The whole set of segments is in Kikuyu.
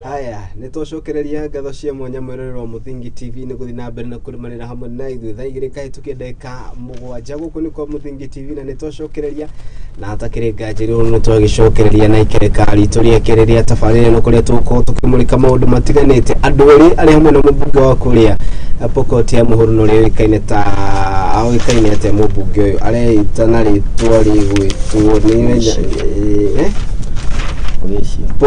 Haya, nĩ twacokereria ngatho cia mwanya mwĩroreri wa Mũthingi TV nĩ gũthiĩ na mbere na kũrũmanĩra hamwe na ithuĩ. Thaa 2 kahĩtũkia ndagĩka 7 gũkũ nĩ kwa Mũthingi TV, na nĩ twacokereria na hatakĩrĩ nganja rĩu nĩ twagĩcokereria na ikereka ritũ rĩa kerĩ rĩa tabarĩra ĩno, kũrĩa tũgũkorwo tũkĩmũrĩka maũndũ matiganĩte. Andũ erĩ arĩ hamwe na mũmbunge wa kũrĩa Pokot ya mũhuro, na ũrĩa ũĩkaine ta oĩkaine atĩa mũmbunge ũyũ areita na rĩtwa rĩgwĩtwo nĩ Ũgĩcio. Po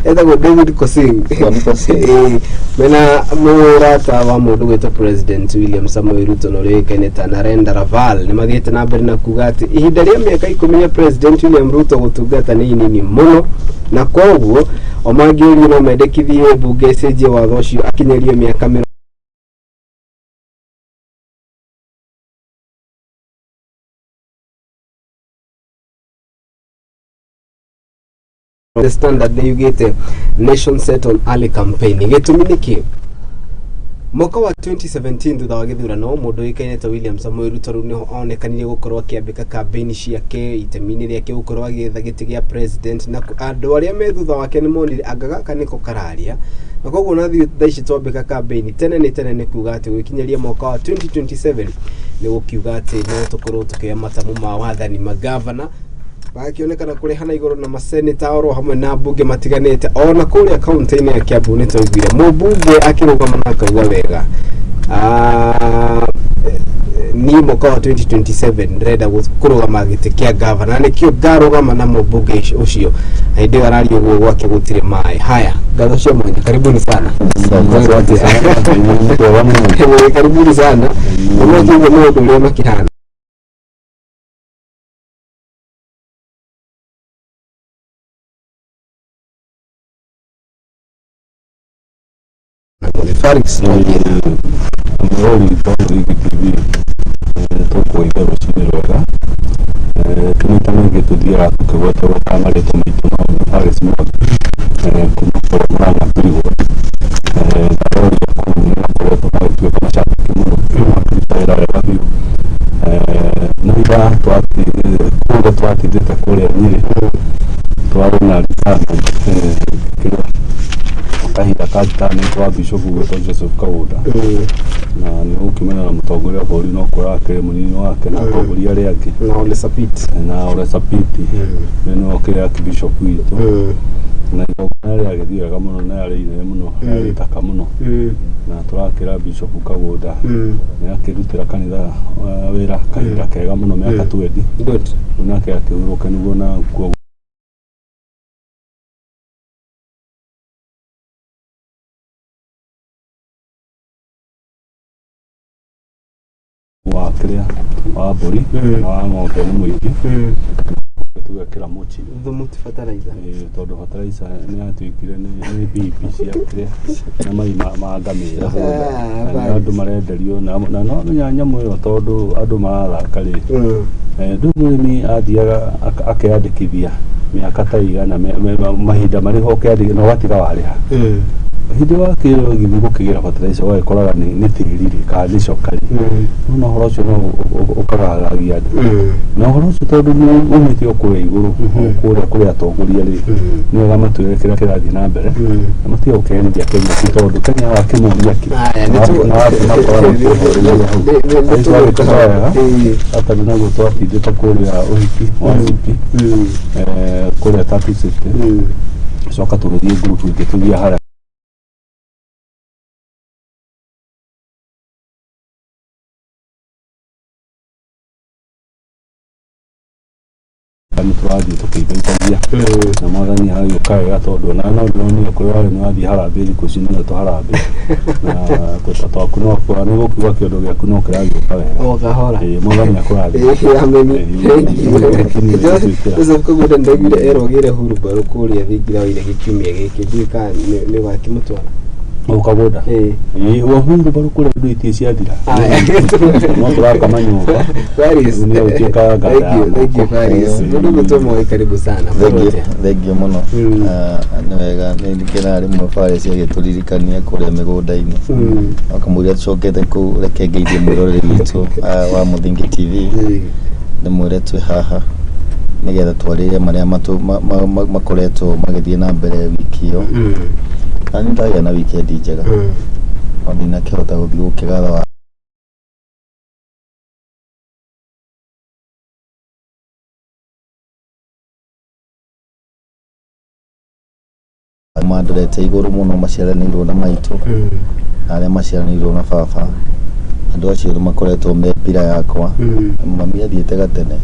etagwo David Kosing. David Kosing. Mena mũrata wa mũndũ gwĩtwo President William Samoei Ruto, na ũrĩa ũĩkaine ta Narendra Raval, nĩ mathiĩte na mbere na kuga atĩ ihinda rĩa mĩaka 10 ya President William Ruto gũtungata nĩ inini mũno, na koguo o mangĩũrio no mendekithie mbunge ĩcenjie watho ũcio akinyerio mĩaka 20. The Standard nĩ yugĩte nation set on early campaign. Gĩtũmi nĩ kĩ? Mwaka wa 2017, thutha wa gĩthurano, mũndũ ũĩkaine ta William Samoei Ruto rĩu nĩho onekanire gũkorwo akĩambĩka campaign ciake, itemi-inĩ rĩake gũkorwo agĩetha gĩtĩ gĩa president, na andũ arĩa me thutha wake nĩ monire anga gaka nĩko kararia, na koguo na thaa ici twambĩka campaign tene nĩ tene, nĩ kuga atĩ gwĩkinyĩria mwaka wa 2027 nĩ gũkiuga atĩ no tũkorwo tũkĩoya matamu ma wathani, magavana magakĩonekana kũrehana igũrũ na maseneta oro hamwe na mbunge matiganĩte. Ona kũrĩa kaunti-inĩ ya Kiambu nĩ twaiguire mũmbunge akĩrũgama na akauga wega, "Ah, niĩ mwaka wa 2027 ndĩrenda kũrũgama gĩtĩ kĩa gavana, nĩkĩo ngarũgama na mũmbunge ũcio." Hĩndĩ ĩyo araria ũguo gwake gũtirĩ maĩ. Haya, ngatho cia mwanya, karibuni sana. Asante sana. Karibuni sana. Nĩmwakĩigua maũndũ ũrĩa makĩhana. Felix, twambie nawe. Mũrori wa Mũthingi TV, tũkũigua rũcinĩ rwega. Ti maita maingĩ tũthiaga tũkĩgwetagwo kana marĩtwa maitũ, no nĩ Faris Mwangi kuma kũrĩa Murang'a Mbirigũ. Na arori a kũu nĩ makoretwo magĩtuĩka macambĩki mũno, makĩruta wĩra wega biũ. Na ira kũrĩa twatindĩte kũrĩa Nyĩrĩ, twarĩ na retirement, kĩrĩa kahinda ka retirement wa bishop gwĩtwo Joseph Kagũnda, na nĩ ũgũkĩmenya mũtongoria wa bũrũri no kũrakĩrĩ mũnini wake na atongoria arĩa angĩ. Na Ole Sapit. Na Ole Sapiti nĩ okĩrĩ archbishop witũ, na igongona rĩagĩthiĩ wega mũno na yarĩ inene mũno, yarĩ thaka mũno, na tũrakĩra Bishop Kagũnda nĩ akĩrutĩra kanitha wĩra kahinda kega mũno, mĩaka 20. Good. Rĩu nake akĩhurũke nĩguo na kuo wa kĩrĩa wa mbũri na wa ng'ombe nĩ mũingĩ, tũgekĩra mũci. Thumu ti fertilizer. Ĩĩ, tondũ fertilizer nĩ yatuĩkire nĩ bibi cia kĩrĩa na mai ma ngamĩra. Ah, Na nĩ andũ marenderio na no menya nyamũ ĩyo tondũ andũ marathaka rĩ. Rĩu mũrĩmi athiaga akeyandĩkithia mĩaka ta igana mahinda marĩ ho ũkeyandĩkithia na ũgatiga warĩha. Hĩndĩ wakĩrwo gĩthiĩ gũkĩgĩra fertilizer, ũgagĩkoraga nĩ tĩri rĩ kana nĩ coka rĩ. Rĩu na ũhoro ũcio no ũkagagagia andũ, na ũhoro ũcio tondũ nĩ umĩte o kũrĩa igũrũ, o kũrĩa kũrĩ atongoria rĩ, nĩ wega matwĩre kĩrĩa kĩrathiĩ na mbere na matige gũkĩhenithia Kenya ti tondũ Kenya wakĩmoria kĩ. Aya, Na wakĩmakora makĩhoreria hau. Nĩ Nĩ twagĩka wega. Ĩĩ. Hata naguo twatindĩte kũrĩa ũhiki wa CP kũrĩa Tatu City, coka tũgĩthiĩ group ĩngĩ tũthiĩ harĩa. Nĩ tũrathiĩ tũkĩimbaimbagia na mwathani agĩũka wega, tondũ ona no ndĩronire kũrĩa warĩ nĩ wathiĩ harambee, thikũ ici nĩwe tũharambee na tũca twaku no nĩ gũkiuga kĩondo gĩaku no kĩragĩũka wega. O kahora. Ĩĩ, mwathani akũrathime. Ĩĩ, amen. Ĩĩ, Thank you. nĩ Joseph Kagunda, ndaiguire erwo agĩre hurumbarũ kũrĩa thingira wa Iregi kiumia gĩkĩ, ndiũĩ kana nĩ ũgakĩmũtwara. Ũkagũnda. Ĩĩ. Ĩĩ, wahurumbarũ kũrĩa andũ itie ciathira. Aya. No tũraka manyũmba. Faris. Rĩu nĩ ũtuĩkaga nganda Thank you, ya thank you moko. Faris. Ĩĩ. Mũndũ gwĩtwo Moi, karibu sana. Thengiũ, Mũrote. thengiũ mũno. Ah, nĩ wega nĩ ndikĩra rĩmwe Faris agĩtũririkania kũrĩa mĩgũnda-inĩ. Akamũria tũcokete kũu, reke ngeithie mwĩroreri witũ wa Mũthingi TV, ndĩmwĩre twĩ haha. Nĩgetha twarĩre marĩa makoretwo magĩthiĩ na mbere wiki ĩyo. Na nĩ ndagĩa na weekend njega. No ndinakĩhota gũthiĩ gũkĩgatha wa mandorete igũrũ mũno, maciaranĩirwo na maitũ na arĩa maciaranĩirwo na baba. Andũ acio nĩ makoretwo me pira yakwa. Mami athiĩte gatene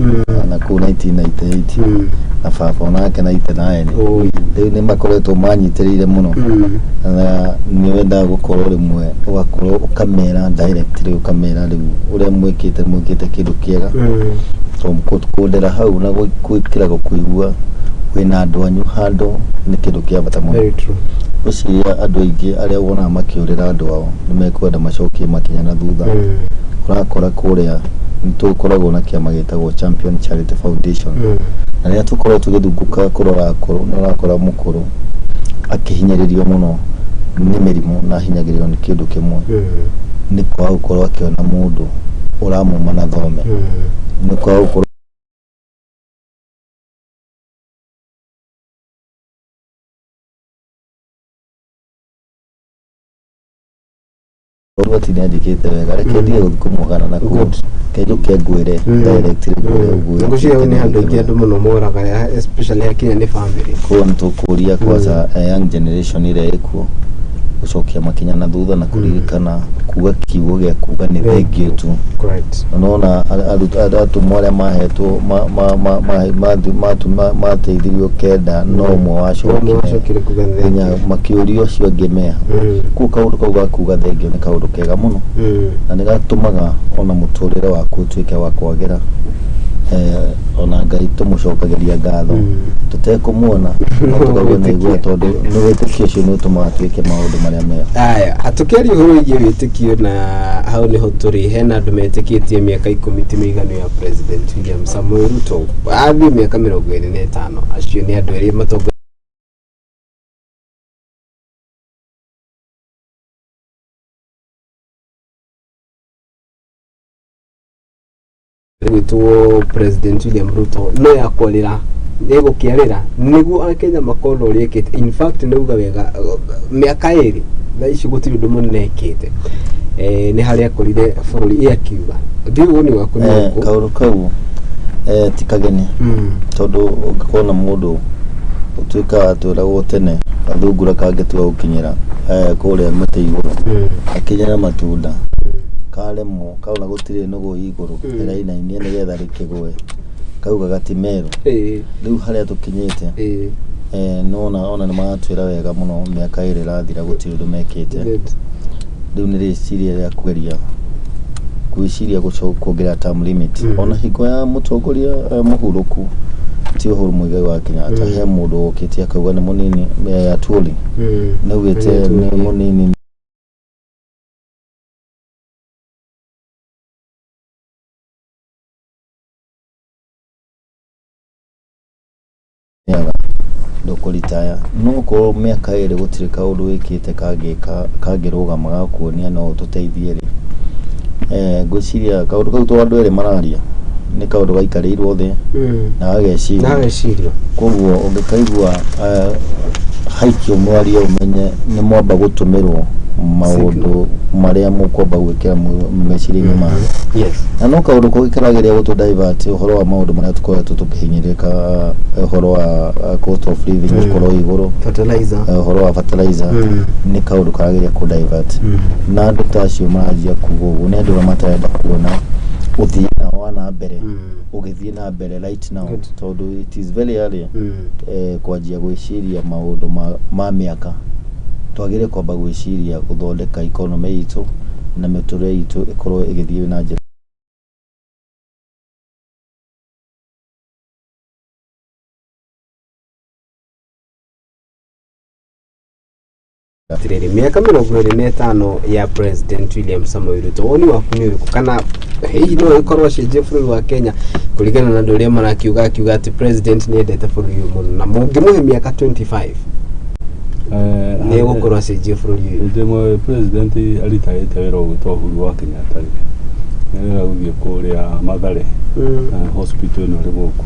na kũu 1998 na baba onake 99. Oi. Rĩu nĩ makoretwo manyitĩrĩire mũno na nĩ wendaga gũkorwo rĩmwe ũgakorwo ũkamera directly, ũkamera rĩu ũrĩa mwĩkĩte, mwĩkĩte kĩndũ kĩega. Tondũ kũndera hau na gwĩkĩra gũkũigua wĩna andũ anyu handũ nĩ kĩndũ kĩa bata mũno. Very true. Ngwĩciria andũ aingĩ arĩa wonaga makĩũrĩra andũ ao nĩ mekwenda macokie makinya na thutha. Ũrakora kũrĩa nĩ tũkoragwo na kĩama gĩtagwo Champion Charity Foundation, na rĩrĩa tũkoragwo tũgĩthungũka kũrora akũrũ, nĩ ũrakora mũkũrũ akĩhinyĩrĩrio mũno nĩ mĩrimũ na ahinyagĩrĩrio nĩ kĩndũ kĩmwe, nĩ kwaga gũkorwo akĩona mũndũ ũramũma na thome, nĩ kwaga gũkorwo atĩ nĩ anjĩkĩte wega, reke ndige gũthiĩ kũmũgana na kũu. Good. Ke njũke ngwĩre directly, ngwĩre ũguo. Ngwĩciria hau nĩ handũ aingĩ andũ mũno moraga, especially hakinya nĩ family. Koguo nĩ tũkũria kwanza young generation ĩrĩa ĩkuo gũcokia makinya na thutha na kũririkana kuga kiugo gĩa kuga nĩ thengiũ tu. Correct. Nona atũmwo arĩa mahetwo mateithirio kenda, no ũmwe Ũmwe wacokire wacokire kuga nginya thengiũ. makĩũrio acio angĩ meha. Koguo kaũndũ kau ga kuga thengiũ nĩ kaũndũ kega mũno na nĩ gatũmaga ona mũtũrĩre waku ũtuĩke wa kwagĩra. Ona Ngai tũmũcokagĩria ngatho tũtekũmuona, no tũkaigua nĩ igua, tondũ nĩ wĩtĩkio ũcio nĩ ũtũmaga twĩke maũndũ marĩa mega. Aya, tũkĩaria ũhoro wĩgiĩ wĩtĩkio, na hau nĩho tũrĩ, hena andũ metĩkĩtie mĩaka 10 ti mĩiganu ya President William Samoei Ruto, athiĩ mĩaka 25. Acio nĩ andũ erĩ matongoria gwĩtwo President William Ruto no yakwarĩra ĩgũkĩarĩra nĩguo Akenya makona ũrĩa ĩkĩte. In fact, nĩ uga wega, mĩaka 2 thaa ici gũtirĩ ũndũ mũnene ĩkĩte. Nĩ harĩa akorire bũrũri ĩ akiuga ndiũĩ woni waku nĩ ũrĩkũ? Kaũndũ kau ti kageni, tondũ ũngĩkorwo na mũndũ ũtuĩkaga twĩragwo tene gathungura kangĩtua gũkinyĩra kũrĩa mĩtĩ igũrũ, akinyĩra matunda karemwo, kaona gũtirĩ nũgũ igũrũ ĩrainainia nĩgetha rĩkĩgwe, kauga gatimerũ. Rĩu harĩa tũkinyĩte, nona ona nĩ maratwĩra wega mũno, mĩaka 2 ĩrathira gũtirĩ ũndũ mekĩte. Rĩu nĩ rĩciria rĩa kũgeria gwĩciria kuongerera term limit. Ona hingo ya mũtongoria mũhurũku ti Uhuru Muigai wa Kenyatta, he mũndũ wokĩte akauga nĩ mũnini, Atwoli nĩ augĩte nĩ mũnini. Mĩaga ndũkũritaya, no korwo mĩaka 2 gũtirĩ kaũndũ wĩkĩte kangĩka kangĩrũgama gakuonia no ũtũteithie rĩ, ngwĩciria kaũndũ kau to andũ erĩ mararia, nĩ kaũndũ gaikarĩirwo thĩ na gagecirio. Na gagecirio. Koguo ũngĩkaigua haikio mwario, ũmenye nĩ mwamba gũtũmĩrwo maũndũ marĩa mũkwamba gwĩkĩra meciria-inĩ manyu. Na no kaũndũ kangĩ karageria gũtũ divert ũhoro wa maũndũ marĩa tũkoretwo tũkĩhinyĩrĩrĩka, ũhoro wa cost of living gũkorwo igũrũ, Fertilizer. Ũhoro wa fertilizer, nĩ kaũndũ karageria kũ divert. Na andũ ta acio maranjia kuga ũguo nĩ andũ arĩa matarenda kuona ũthii na wa na mbere ũgĩthiĩ na mbere right now, tondũ it is very early kwanjia gwĩciria maũndũ ma mĩaka. Twagĩrĩire kwamba gwĩciria gũthondeka economy itũ na mĩtũrĩre itũ ĩkorwo ĩgĩthiĩ na njĩra Atirĩrĩ, mĩaka 25 ya President William Samoei Ruto, woni waku nĩ ũrĩkũ? Kana hihi no ĩkorwo acenjie bũrũri wa Kenya kũringana na andũ arĩa marakiuga, akiuga atĩ president nĩ endete bũrũri ũyũ mũno na mũngĩmũhe mĩaka 25 nĩ egũkorwo acenjie bũrũri ũyũ? Hĩndĩ ĩmwe president aritaĩte wĩra ũgwĩtwo Uhuru wa Kenyatta rĩ, Nĩ wega gũthiĩ kũrĩa Mathare, hospital ĩno ĩrĩ gũkũ,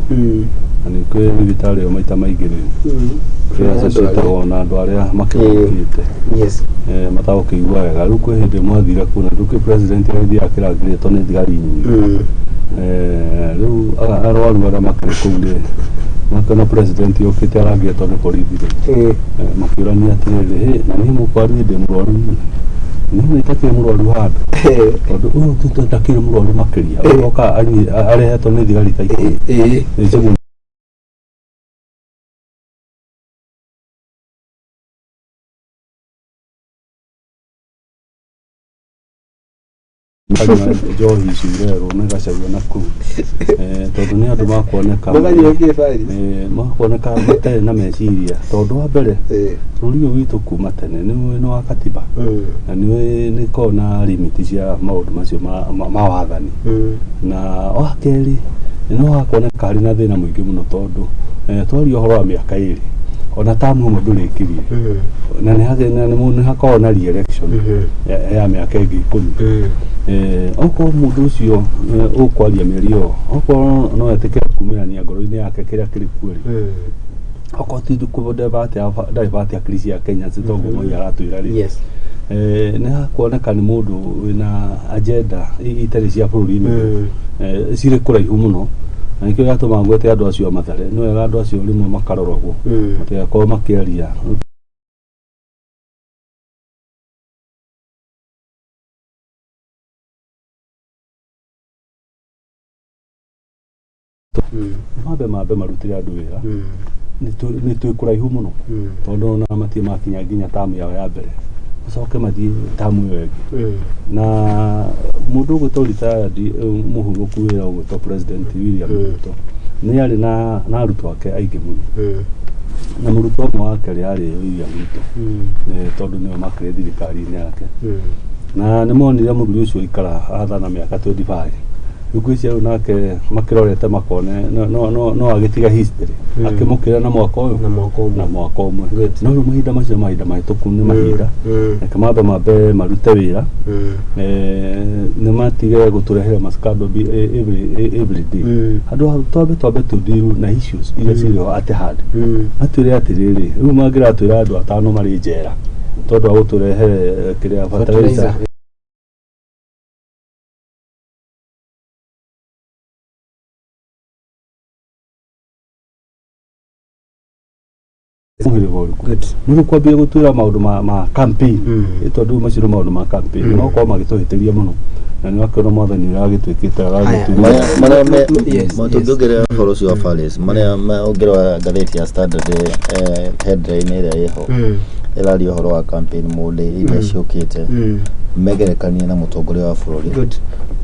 na nĩ kwĩ thibitarĩ ĩyo maita maingĩ rĩ, kĩrĩa ciĩtagwo na andũ arĩa makĩhũkĩte, matagũkĩigua wega. Rĩu kwĩ hĩndĩ mwathire kũu, na rĩu kwĩ president agĩthiĩ akĩrangĩrĩtwo nĩ thigari nyingĩ. Rĩu arwaru arĩa makĩrĩ kũu rĩ, makĩona president yũkĩte arangĩrĩtwo nĩ borithi rĩ, makĩũrania atĩrĩrĩ, "Hĩ, na niĩ mũkwaria ndĩ mũrwaru niĩ? Niĩ itakĩrĩ mũrwaru handũ, tondũ ũyũ ndakĩrĩ mũrwaru makĩria, ũyũ oka arehetwo nĩ thigari ta 10." Nĩ kanyua njohi ici irerwo na igacario na kũu, tondũ nĩ andũ makuoneka Mũganyua kĩ Paris? Makuoneka matarĩ na meciria, tondũ wa mbere, bũrũri ũyũ witũ kuma tene nĩ wa katiba, na nĩ ĩkoragwo na limit cia maũndũ macio ma wathani. Na wa kerĩ, no hakuoneka harĩ na thĩna mũingĩ mũno, tondũ twaria ũhoro wa mĩaka 2, ona tamu ĩmwe ndũrĩkirie, na nĩ hakoragwo na re-election ya mĩaka ĩngĩ 10. Okorwo mũndũ ũcio ũkwaria mĩario ĩyo, okorwo no etĩkĩre kumĩrania ngoro-inĩ yake kĩrĩa kĩrĩ kuo rĩ, okorwo ti kũ divert akili cia Kenya toguo Moi aratwĩra rĩ, nĩ hakuoneka nĩ mũndũ wĩna agenda itarĩ cia bũrũri-inĩ ũyũ, cirĩ kũraihu mũno, na nĩkĩo gĩatũma ngwete andũ acio a Mathare. Nĩ wega andũ acio rĩmwe makaroragwo, matigakorwo makĩaria. Mambe marutĩre andũ wĩra. Nĩ twĩ kũraihu mũno, tondũ ona matirĩ makinya nginya tamu yao ya mbere, macoke mathiĩ tamu ĩyo ĩngĩ. Na mũndũ ũgwĩtwo retired, mũhurũku wĩra, ũgwĩtwo President William Ruto, nĩ arĩ na arutwo ake aingĩ mũno, na mũrutwo ũmwe wake rĩ arĩ William Ruto, tondũ nĩwe makĩrĩ thirikari-inĩ yake, na nĩ monire mũthuri ũcio aikara athana mĩaka 25. Rĩu ngwĩciria rĩu nake makĩrorete makone no agĩtiga history akĩmũkĩra na mwaka ũyũ, Na mwaka ũmwe. Na mwaka ũmwe. Good. No rĩu mahinda macio nĩ mahinda mahĩtũku, nĩ mahinda reke mambe marute wĩra, nĩ matige gũtũrehera mascandal every day. Handũ ha twambe tũthiru na issues iria cirĩ ho at hand, matwĩre atĩrĩrĩ, rĩu mangĩratwĩra andũ atano marĩ njera tondũ wa gũtũrehere kĩrĩa fertilizer. Mũhĩrĩga ũrĩkũ? Good. Nĩ rĩu kwambia gũtwĩra maũndũ ma campaign, tondũ rĩu macio nĩ maũndũ ma campaign, nĩ makorwo magĩtũhĩtĩria mũno, na nĩ wakĩona mwathani ũrĩa agĩtuĩkĩte aragĩtuĩka. Marĩa Yes. Tũngĩongerera ũhoro ũcio wa Faris, marĩa ũngĩrora ngathĩti ya Standard, headline ĩrĩa ĩho ĩraria ũhoro wa campaign mode iria ciũkĩte, megerekanie na mũtongoria wa bũrũri,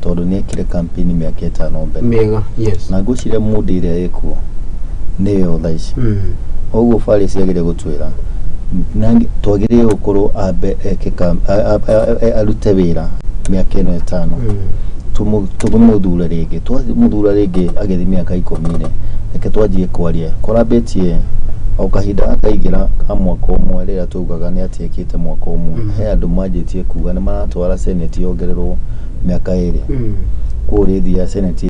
tondũ nĩ ekire campaign mĩaka 5 mbere. Mĩega, yes. Na ngwĩciria mood ĩrĩa ĩkuo nĩyo thaa ici. Ũguo Faris agĩrĩire gũtwĩra na twagĩrĩire gũkorwo ambe eke arute wĩra mĩaka ĩno 5, tũmũthure rĩngĩ. Twamũthura rĩngĩ agĩthiĩ mĩaka 10 rĩ, reke twanjie kwaria kwarambĩtie o kahinda akaingĩra ka mwaka ũmwe, rĩrĩa twaugaga nĩ atĩ ekĩte mwaka ũmwe, he andũ manjĩtie kuga nĩ maratwara senate yongererwo mĩaka 2. Kũu rĩthia senate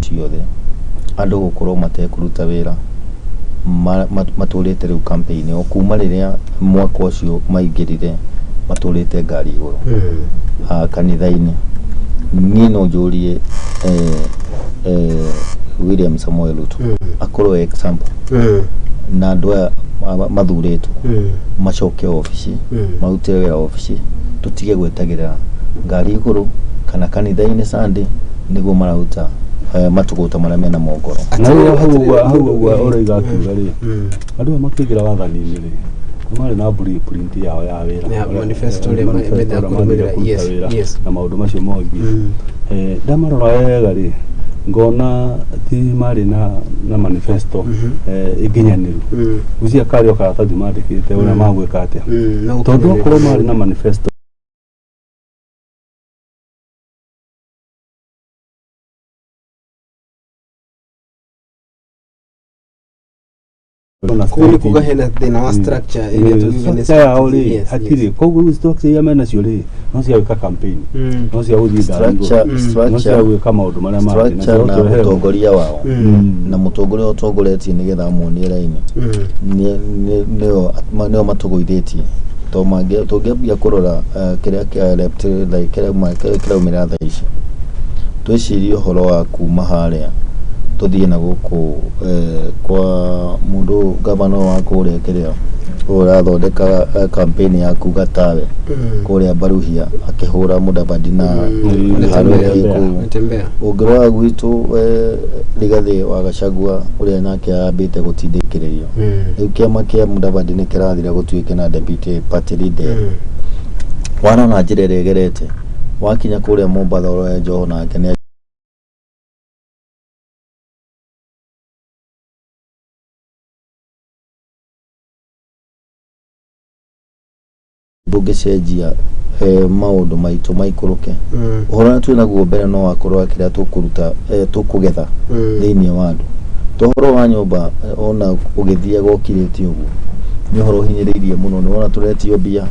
ciothe andũ gũkorwo matekũruta wĩra, matũrĩte rĩu campaign o kuma rĩrĩa mwaka ũcio maingĩrire, matũrĩte ngari igũrũ, kanitha-inĩ. Niĩ no njũrie William Samoei Ruto akorwo example, na andũ aya mathurĩtwo macoke obici, marute wĩra obici, tũtige gwetagĩrĩra ngari igũrũ kana kanitha-inĩ Sunday nĩguo mararuta matũgũta marĩa mena mongoro. Na rĩu hau ũguo ũroiga akiuga rĩ, andũ aya makĩingĩra wathani-inĩ rĩ, nĩ marĩ na blueprint yao ya wĩra. Ya manifesto ĩrĩa manifesto mendaga ĩrĩa mathire kũrũmĩrĩra. kũruta wĩra na maũndũ macio mongĩ. Ndamarora wega rĩ, ngona ti marĩ na manifesto ĩnginyanĩru. Gwĩciria karĩ o karatathi mandĩkĩte ũrĩa magwĩka atĩa, No tondũ gũkinyanĩria. okorwo marĩ na manifesto Na Koguo nĩ state. kuga hena thĩna wa structure ĩrĩa tũngiuga nĩ Structure yao rĩ, Yes, hatirĩ. yes. Koguo rĩu structure iria menacio rĩ, no cia gwĩka campaign, no cia gũthiĩ ngari igũrũ, Structure, no cia structure, gwĩka maũndũ marĩa mangĩ na cia structure na gũtũrehe mũtongoria wao, na mũtongoria ũtongoretie nĩgetha amuonie raini, nĩo matũgũithĩtie, to tũngĩambia kũrora kĩrĩa kĩa left, like kĩrĩa kĩraumĩra thaa ici, twĩcirie ũhoro wa kuma harĩa tũthiĩ na gũkũ kwa mũndũ gavana wa kũrĩa kĩrĩa ũrathondeka campaign ya kuga tawe kũrĩa Baruhia akĩhũra Mudavadi na Natembea. Harũki kũu. Natembea. Ũngĩrora gwitũ, Rigathĩ wa Gachagua ũrĩa nake ambĩte gũtindĩkĩrĩrio, rĩu kĩama kĩa Mudavadi nĩ kĩrathira gũtuĩke na deputy party leader. Warona njĩra ĩrĩa ĩgerete wakinya kũrĩa Mombatha, ũrore Joho nake nĩ ndũngĩcenjia maũndũ maitũ maikũrũke. Ũhoro ũrĩa twĩ naguo mbere no wakorwo kĩrĩa tũkũruta, tũkũgetha thĩinĩ wa andũ, to ũhoro wa nyũmba, ona ũgĩthiaga ũkirĩte ũguo nĩ ũhoro ũhinyĩrĩirie mũno. Nĩ wona tũretio mbia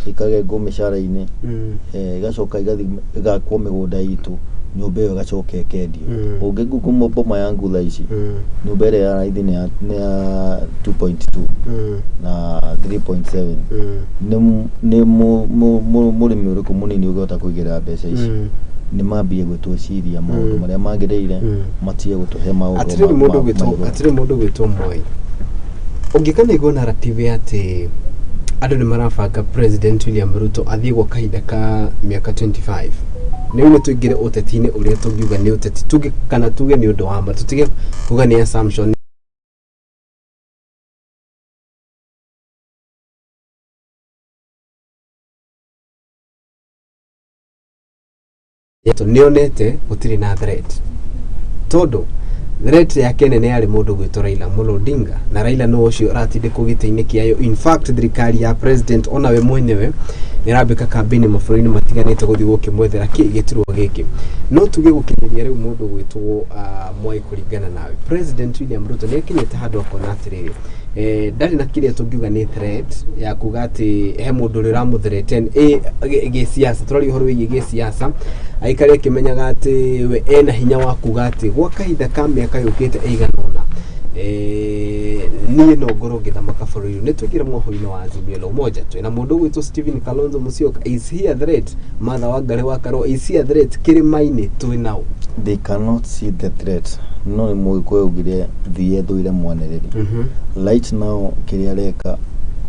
ikagengwo mĩcara-inĩ, igacoka igathiĩ igakwo mĩgũnda itũ, nyũmba ĩyo ĩgacoka ĩkendio. Ũngĩ boma yangu thaa ici, nyũmba ĩrĩa ya raithi nĩ ya 2.2 na 3.7. Nĩ mũrĩmi ũrĩkũ mũnini ũngĩhota kũigĩrĩra mbeca ici? Nĩ mambie gwĩtwĩciria maũndũ marĩa magĩrĩire, matige gũtũhe maũndũ Atirĩrĩ, mũndũ gwĩtwo ma igũrũ. Atirĩ mũndũ gwĩtwo Moi, ũngĩkana igua narrative atĩ andũ nĩ marabanga President William Ruto athiĩ gwa kahinda ka mĩaka 25, rĩu nĩ tũingĩre ũteti-inĩ ũrĩa tũngiuga nĩ ũteti tuge kana tuge nĩ ũndũ wa ma, tũtige kuga nĩ assumption. Nĩonete gũtirĩ na threat, tondũ threat yake nene yarĩ mũndũ gwĩtwo Raila Amolo Odinga, na Raila no ũcio ũratindĩkwo gĩtĩ-inĩ kĩayo. In fact, thirikari ya president onawe mwenyewe nĩ arambĩka kambĩini mabũrũri-inĩ matiganĩte gũthiĩ gũkĩmwethera kĩ gĩturwa gĩkĩ. No tuge gũkinyĩria rĩu, mũndũ gwĩtwo Mwai, kũringana nawe, President William Ruto nĩ akinyĩte handũ akona atĩrĩrĩ, ndarĩ na kĩrĩa tũngiuga nĩ threat ya kuga atĩ he mũndũ ũrĩa ũramũthreaten gĩsiasa. Tũraria ũhoro wĩgiĩ gĩsiasa, aikare akĩmenyaga atĩ we ena hinya wa kuga atĩ gwa kahinda ka mĩaka yũkĩte ĩigana ũna, niĩ no ngorwo ngĩthamaka bũrũri ũyũ. Nĩ tũingĩre mwaho-inĩ wa Azimio la Umoja, twĩna mũndũ ũgwĩtwo Stephen Kalonzo Musyoka. Is he a threat? Martha Wangari wa Karua, is he a threat? Kĩrĩma-inĩ twĩ nao. They cannot see the threat. No nĩ mũgĩkũyũ augire thiĩ thũire mwanĩrĩri. Right now kĩrĩa areka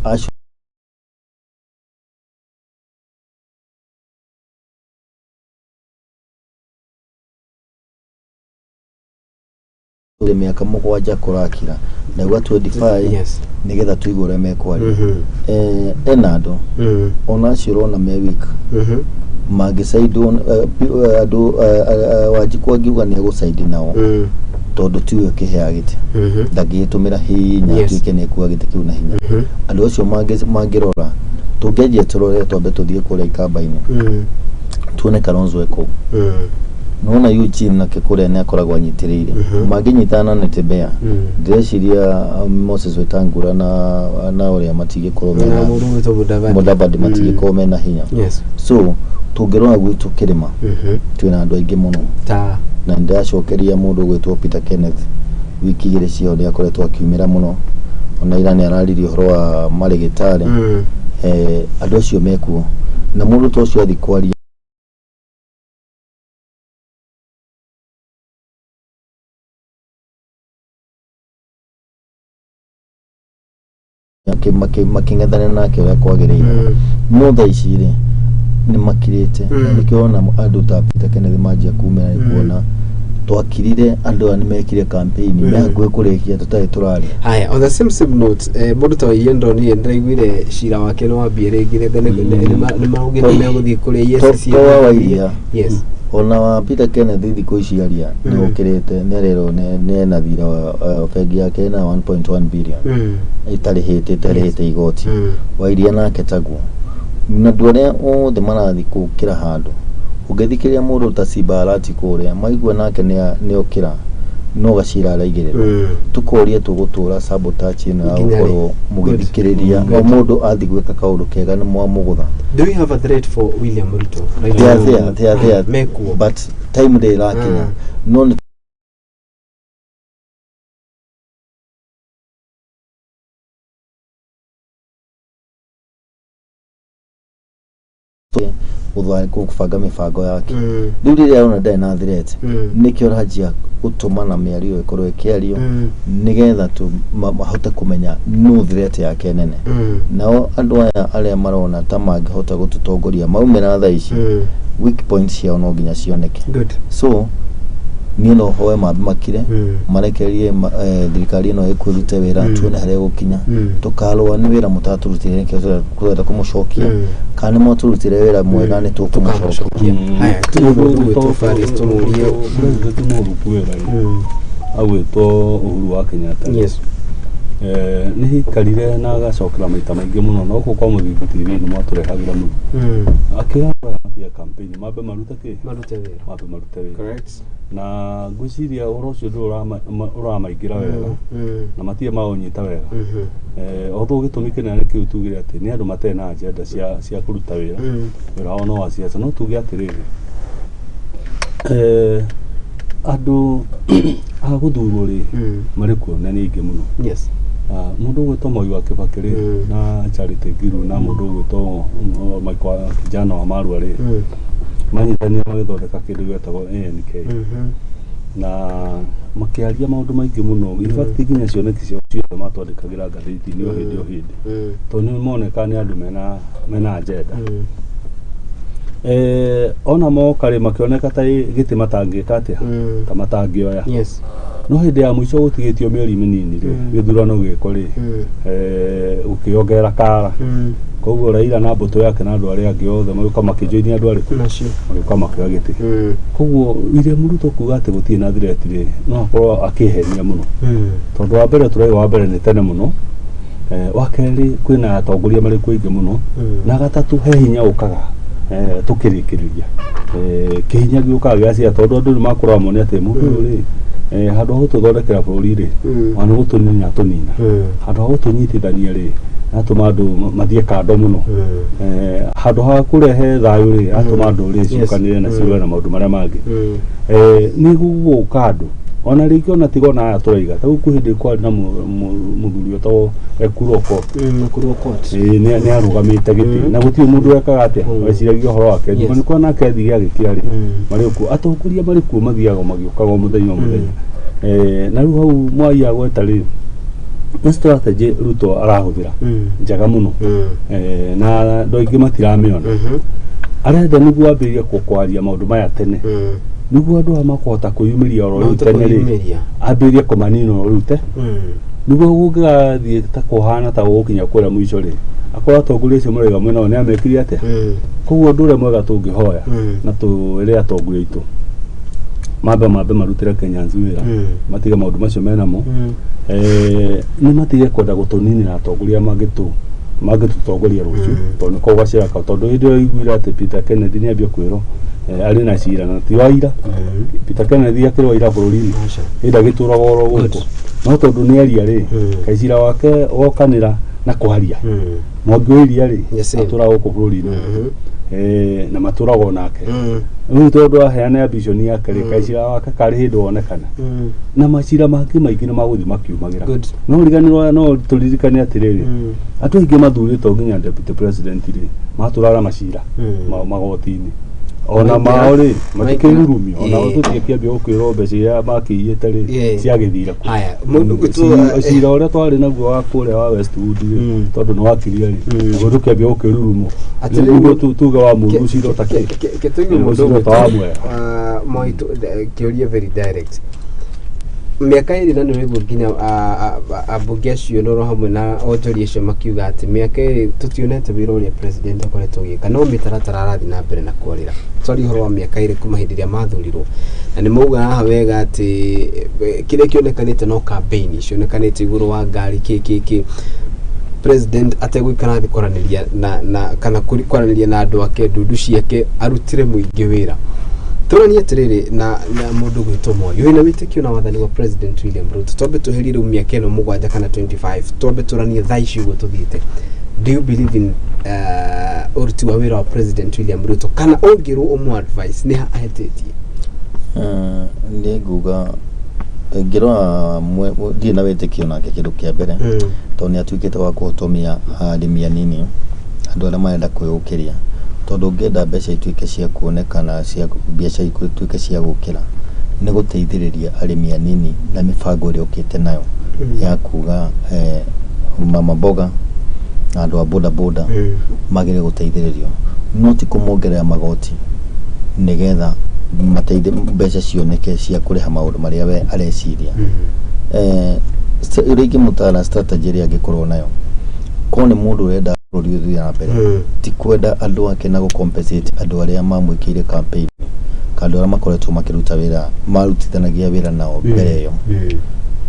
acio mĩaka 7 kũrakira ndauga 25, nĩgetha tũigue ũrĩa mekwaria. Ena andũ ona acio ũrona me weak, mangĩcaidwo andũ, Wanjikũ angiuga nĩ egũcaidi nao, tondũ tiwe ũkĩheaga gĩtĩ, ndangĩgĩtũmĩra hinya atuĩke nĩ ekuoya gĩtĩ kĩu na hinya. Andũ acio mangĩrora, tũngĩanjia tũrore, twambe tũthiĩ kũrĩa ikamba-inĩ, tuone Kalonzo e kũu. Nona Eugene nake kũrĩa nĩ akoragwo anyitĩrĩire. Mangĩnyitana na Natembeya, ndĩreciria Moses Wetangula na ũrĩa matingĩkorwo na mena mũndũ ũgwĩtwo Mudavadi. Mudavadi matingĩkorwo mena hinya. So tũngĩrora gwitũ kĩrĩma, twĩna andũ aingĩ mũno, Ta na nĩndĩracokeria mũndũ ũgwĩtwo Peter Kenneth, wiki 2 ciao nĩ akoretwo akiumĩra mũno, ona ira nĩ araririe ũhoro wa marĩgĩtarĩ. Andũ acio mekuo, na mũndũ ta ũcio athiĩ kwaria makĩng'ethanĩra nake ũrĩa kwagĩrĩire. No thaa ici rĩ, nĩ makirĩte. Na nĩkĩo ona andũ ta Peter Kenneth manjia kumĩra, nĩ kuona twakirire, andũ aya nĩ mekire campaign me hakuhĩ kũrĩkia tũtarĩ tũraria. Haya, on the same note, mũndũ ta Waiyie ndonire, ndĩraiguire cira wake nĩ wambia rĩngĩ, nĩ maugĩte megũthiĩ kũrĩa EACC. To wa Wairia. Ona wa Peter Kenneth thikũ ici aria nĩ ũkĩrĩte, nĩ arerwo nĩ ena thirĩ wa bengi yake ena 1.1 billion ĩtarĩhĩte igoti. Wairia nake taguo, na andũ arĩa othe marathiĩ gũkĩra handũ, ũngĩthikĩrĩria mũndũ ta Simba Arati kũrĩa maigua nake nĩ okĩra. No gacira araigĩrĩrwo. Tũkoria tũgũtũra sabotage ĩno ya Nginya rĩ? gũkorwo mũgĩthikĩrĩria Good. o mũndũ athiĩ gwĩka kaũndũ kega nĩ mwamũgũtha. Do we have a threat for William Ruto right They are now? there, they are there. Mekuo. But time ndĩ ĩrakinya. No nĩ gũbanga mĩbango yake. Rĩu rĩrĩa arona ndarĩ na threat, nĩkĩo aranjia gũtũmana mĩario ĩkorwo ĩkĩario nĩgetha tu mahote kũmenya no threat yake nene. Nao andũ aya arĩa marona ta mangĩhota gũtũtongoria maumĩra thaa ici, weak points ciao no nginya cioneke. Good. So niĩ no hoe mambe makire, marekererie thirikari ĩno ĩkwĩrute wĩra, tuone harĩa ĩgũkinya. Tũkarũa nĩ wĩra mũtatũrutĩire, nĩkĩo tũrenda kũmũcokia, kana nĩ mwatũrutĩire wĩra mwega, nĩ tũkũmũcokia. Tũkamũcokia. Haya, tuge mũndũ ũgwĩtwo Faris tũmũrie. President mũru kwĩra rĩ, agwĩtwo Uhuru wa Kenyatta rĩ, Yes. Nĩ hikarire na agacokera maita maingĩ mũno, no gũkũ kwa Mũthingu TV nĩ mwatũrehagĩra mũno, akĩra andũ aya matige campaign, mambe marute kĩ? Marute wĩra. Mambe marute wĩra. Correct. Na ngwĩciria ũhoro ũcio ndũrĩ ũramaingĩra wega na matirĩ maũnyita wega. Although gĩtũmi kĩnene kĩu tugire atĩ nĩ andũ matarĩ na agenda cia kũruta wĩra, wĩra wao no wa siasa. No tuge atĩrĩrĩ, andũ a gũthurwo rĩ, marĩ kuo na nĩ aingĩ mũno. Mũndũ ũgwĩtwo Moi wa Kibaki rĩ, na Charity Ngilu, na mũndũ ũgwĩtwo Michael Kijana wa Marua rĩ, manyitanire magĩthondeka kĩndũ gĩetagwo ANK, na makĩaria maũndũ maingĩ mũno. In fact, nginya cioneki ciao ciothe matwandĩkagĩra ngathĩti-inĩ o hĩndĩ o hĩndĩ, tondũ nĩ moneka nĩ andũ mena agenda. Ona moka rĩ, makĩoneka ta gĩtĩ matangĩka atĩa, ta matangĩoya. No hĩndĩ ya mũico gũtigĩtio mĩeri mĩnini rĩ, gĩthurano gĩko rĩ, ũkĩongerera kara. Koguo Raila na mbũtũ yake na andũ arĩa angĩ othe magĩũka makĩjoinia andũ arĩkũ? Nacio. Magĩũka makĩoya gĩtĩ. Koguo William Ruto kuga atĩ gũtirĩ na threat rĩ, no akorwo akĩhenia mũno, tondũ wa mbere tũrauga wa mbere nĩ tene mũno, wa kerĩ kwĩna atongoria marĩ kuo aingĩ mũno, na gatatũ he hinya ũkaga, tũkĩrĩkĩrĩria, kĩhinya gĩũkaga gĩa cia, tondũ andũ nĩ makũrora mone atĩ mũndũ ũyũ rĩ, handũ ha gũtũthondekera bũrũri rĩ, ona nĩ gũtũnina tũnina, handũ ha gũtũnyitithania rĩ, atũma andũ mathiĩ kando mũno, handũ ha kũrehe thayũ rĩ, atũma ndũrĩrĩ ciũkanĩre na ciũre na maũndũ marĩa mangĩ. Nĩ gũgũka andũ ona rĩngĩ ona tiga ona aya tũraiga ta rĩu kwĩ hĩndĩ kwarĩ na mũthuri wetagwo Ekuru Aukot. Ekuru Aukot. Ĩĩ, nĩ arũgamĩte gĩtĩ na gũtirĩ mũndũ wekaga atĩa, weciragia ũhoro wake. Nĩ kwa nake athire agĩkĩa rĩ, marĩ kuo atongoria marĩ kuo mathiaga magĩũkaga o mũthenya o mũthenya. Na rĩu hau Mwai agweta rĩ, nĩ strategy Ruto arahũthĩra njega mũno, na andũ aingĩ matiramĩona. Arenda nĩguo ambĩrĩrie kwaria maũndũ maya tene, nĩguo andũ aya makũhota kwĩyumĩria oro rĩu Mahote tene rĩ, kwĩyumĩria. ambĩrĩrie kũmanina oro rĩu te, nĩguo kũngĩgathiĩ ta kũhana ta gũgũkinya kũrĩa mũico rĩ, akorwo atongoria acio maraiga mwena wao nĩ amekire atĩa. Koguo ũndũ ũrĩa mwega tũngĩhoya na twĩre atongoria aitũ mambe marutĩre Kenyans wĩra, matige maũndũ macio menamo, nĩ matige kwenda gũtũninĩra atongoria mangĩtũtongoria rũciũ, tondũ nĩko gacĩra kau. Tondũ hĩndĩ ĩyo iguire atĩ Peter Kennedy nĩ ambia kwĩrwo, arĩ na cira na ti wa ira. Peter Kennedy akĩrwo ira bũrũri-inĩ Aca. hĩndĩ agĩtũraga oro gũkũ, no tondũ nĩ aria rĩ, kaĩ cira wake wokanĩra na kwaria. Mwangi wa Iria rĩ, Yes, sir. atũraga gũkũ bũrũri-inĩ, na matũraga onake. Rĩu tondũ aheana ambition yake rĩ, kaĩ cira wake karĩ hĩndĩ wonekana, na macira mangĩ maingĩ nĩ magũthiĩ makiumagĩra. No riganĩrwo, no tũririkane atĩrĩrĩ, andũ aingĩ mathurĩtwo nginya deputy president rĩ, matũraga na macira magoti-inĩ ona mao rĩ, matikĩrurumio ona tũtiĩkĩambia gũkwĩrwo mbeca iria makĩiyĩte rĩ, ciagĩthire kũ? Haya, mũndũ ũgwĩtwo Cira ũrĩa twarĩ naguo wa kũrĩa wa Westwood rĩ, tondũ nĩ wakirie rĩ, naguo tũkĩambia gũkĩrurumwo. Atĩrĩrĩ, Nĩguo tuge wa mũru cira ũtakĩ ketũigue mũndũ cira ũta wa mwega. Mwaitũ, kĩũria very direct. Mĩaka ĩrĩ na nĩ ũraigua nginya ambunge acio noro hamwe na onjoria acio makiuga atĩ mĩaka ĩrĩ tũtionete wĩra ũrĩa president akoretwo agĩka, no mĩtaratara arathiĩ na mbere na kwarĩra. Twaria ũhoro wa mĩaka ĩrĩ kuma hĩndĩ ĩrĩa mathurirwo, na nĩ mauga haha wega atĩ kĩrĩa kĩonekanĩte no campaign cionekanĩte igũrũ wa ngari kĩ kĩ kĩ, president ategũikara thĩ kwaranĩria na kana kwaranĩria na andũ ake, ndundu ciake, arutĩre mũingĩ wĩra. Tũranie atĩrĩrĩ na mũndũ gwĩtwo Moi, wĩna wĩtĩkio na wathani wa President William Ruto? Twambe tweherie rĩu mĩaka ĩno 7 kana 25, twambe tũranie thaa ici ũguo tũthiĩte. Do you believe in ũruti wa wĩra wa President William Ruto, kana ũngĩrwo ũmũ advice nĩ ha ahĩtĩtie? Nĩ nguga ngĩrora ndirĩ na wĩtĩkio nake kĩndũ kĩa mbere, tondũ nĩ atuĩkĩte wa kũhotomia arĩmi anini, andũ arĩa marenda kwĩyũkĩria, tondũ ũngĩenda mbeca ituĩke cia kuonekana, cia biacara ituĩke cia gũkĩra, nĩ gũteithĩrĩria arĩmi anini na mĩbango ĩrĩa ũkĩte nayo ya kuga mama mboga na andũ a boda boda magĩrĩire gũteithĩrĩrio, no ti kũmongerera magoti nĩgetha mateithie mbeca cioneke cia kũrĩha maũndũ marĩa we areciria. Ũrĩa ingĩmũtara, strategy ĩrĩa angĩkorwo nayo, korwo nĩ mũndũ ũrenda bũrũri ũthiĩ na mbere, ti kwenda andũ ake na gũ-compensate andũ arĩa mamwĩkĩire campaign kana andũ arĩa makoretwo makĩruta wĩra, marutithanagia wĩra nao mbere ĩyo,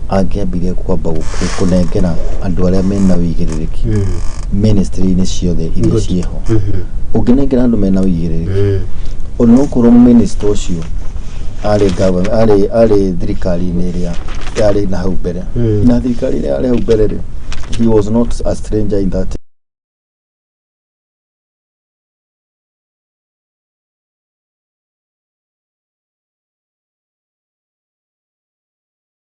angĩambire kwamba kũnengera andũ arĩa mena ũigĩrĩrĩki ministry-inĩ ciothe iria ciĩho. Ũngĩnengera andũ mena ũigĩrĩrĩki, onokorwo minister ũcio arĩ governor, arĩ thirikari-inĩ ĩrĩa yarĩ na hau mbere, na thirikari ĩrĩa yarĩ hau mbere rĩ, he was not a stranger in that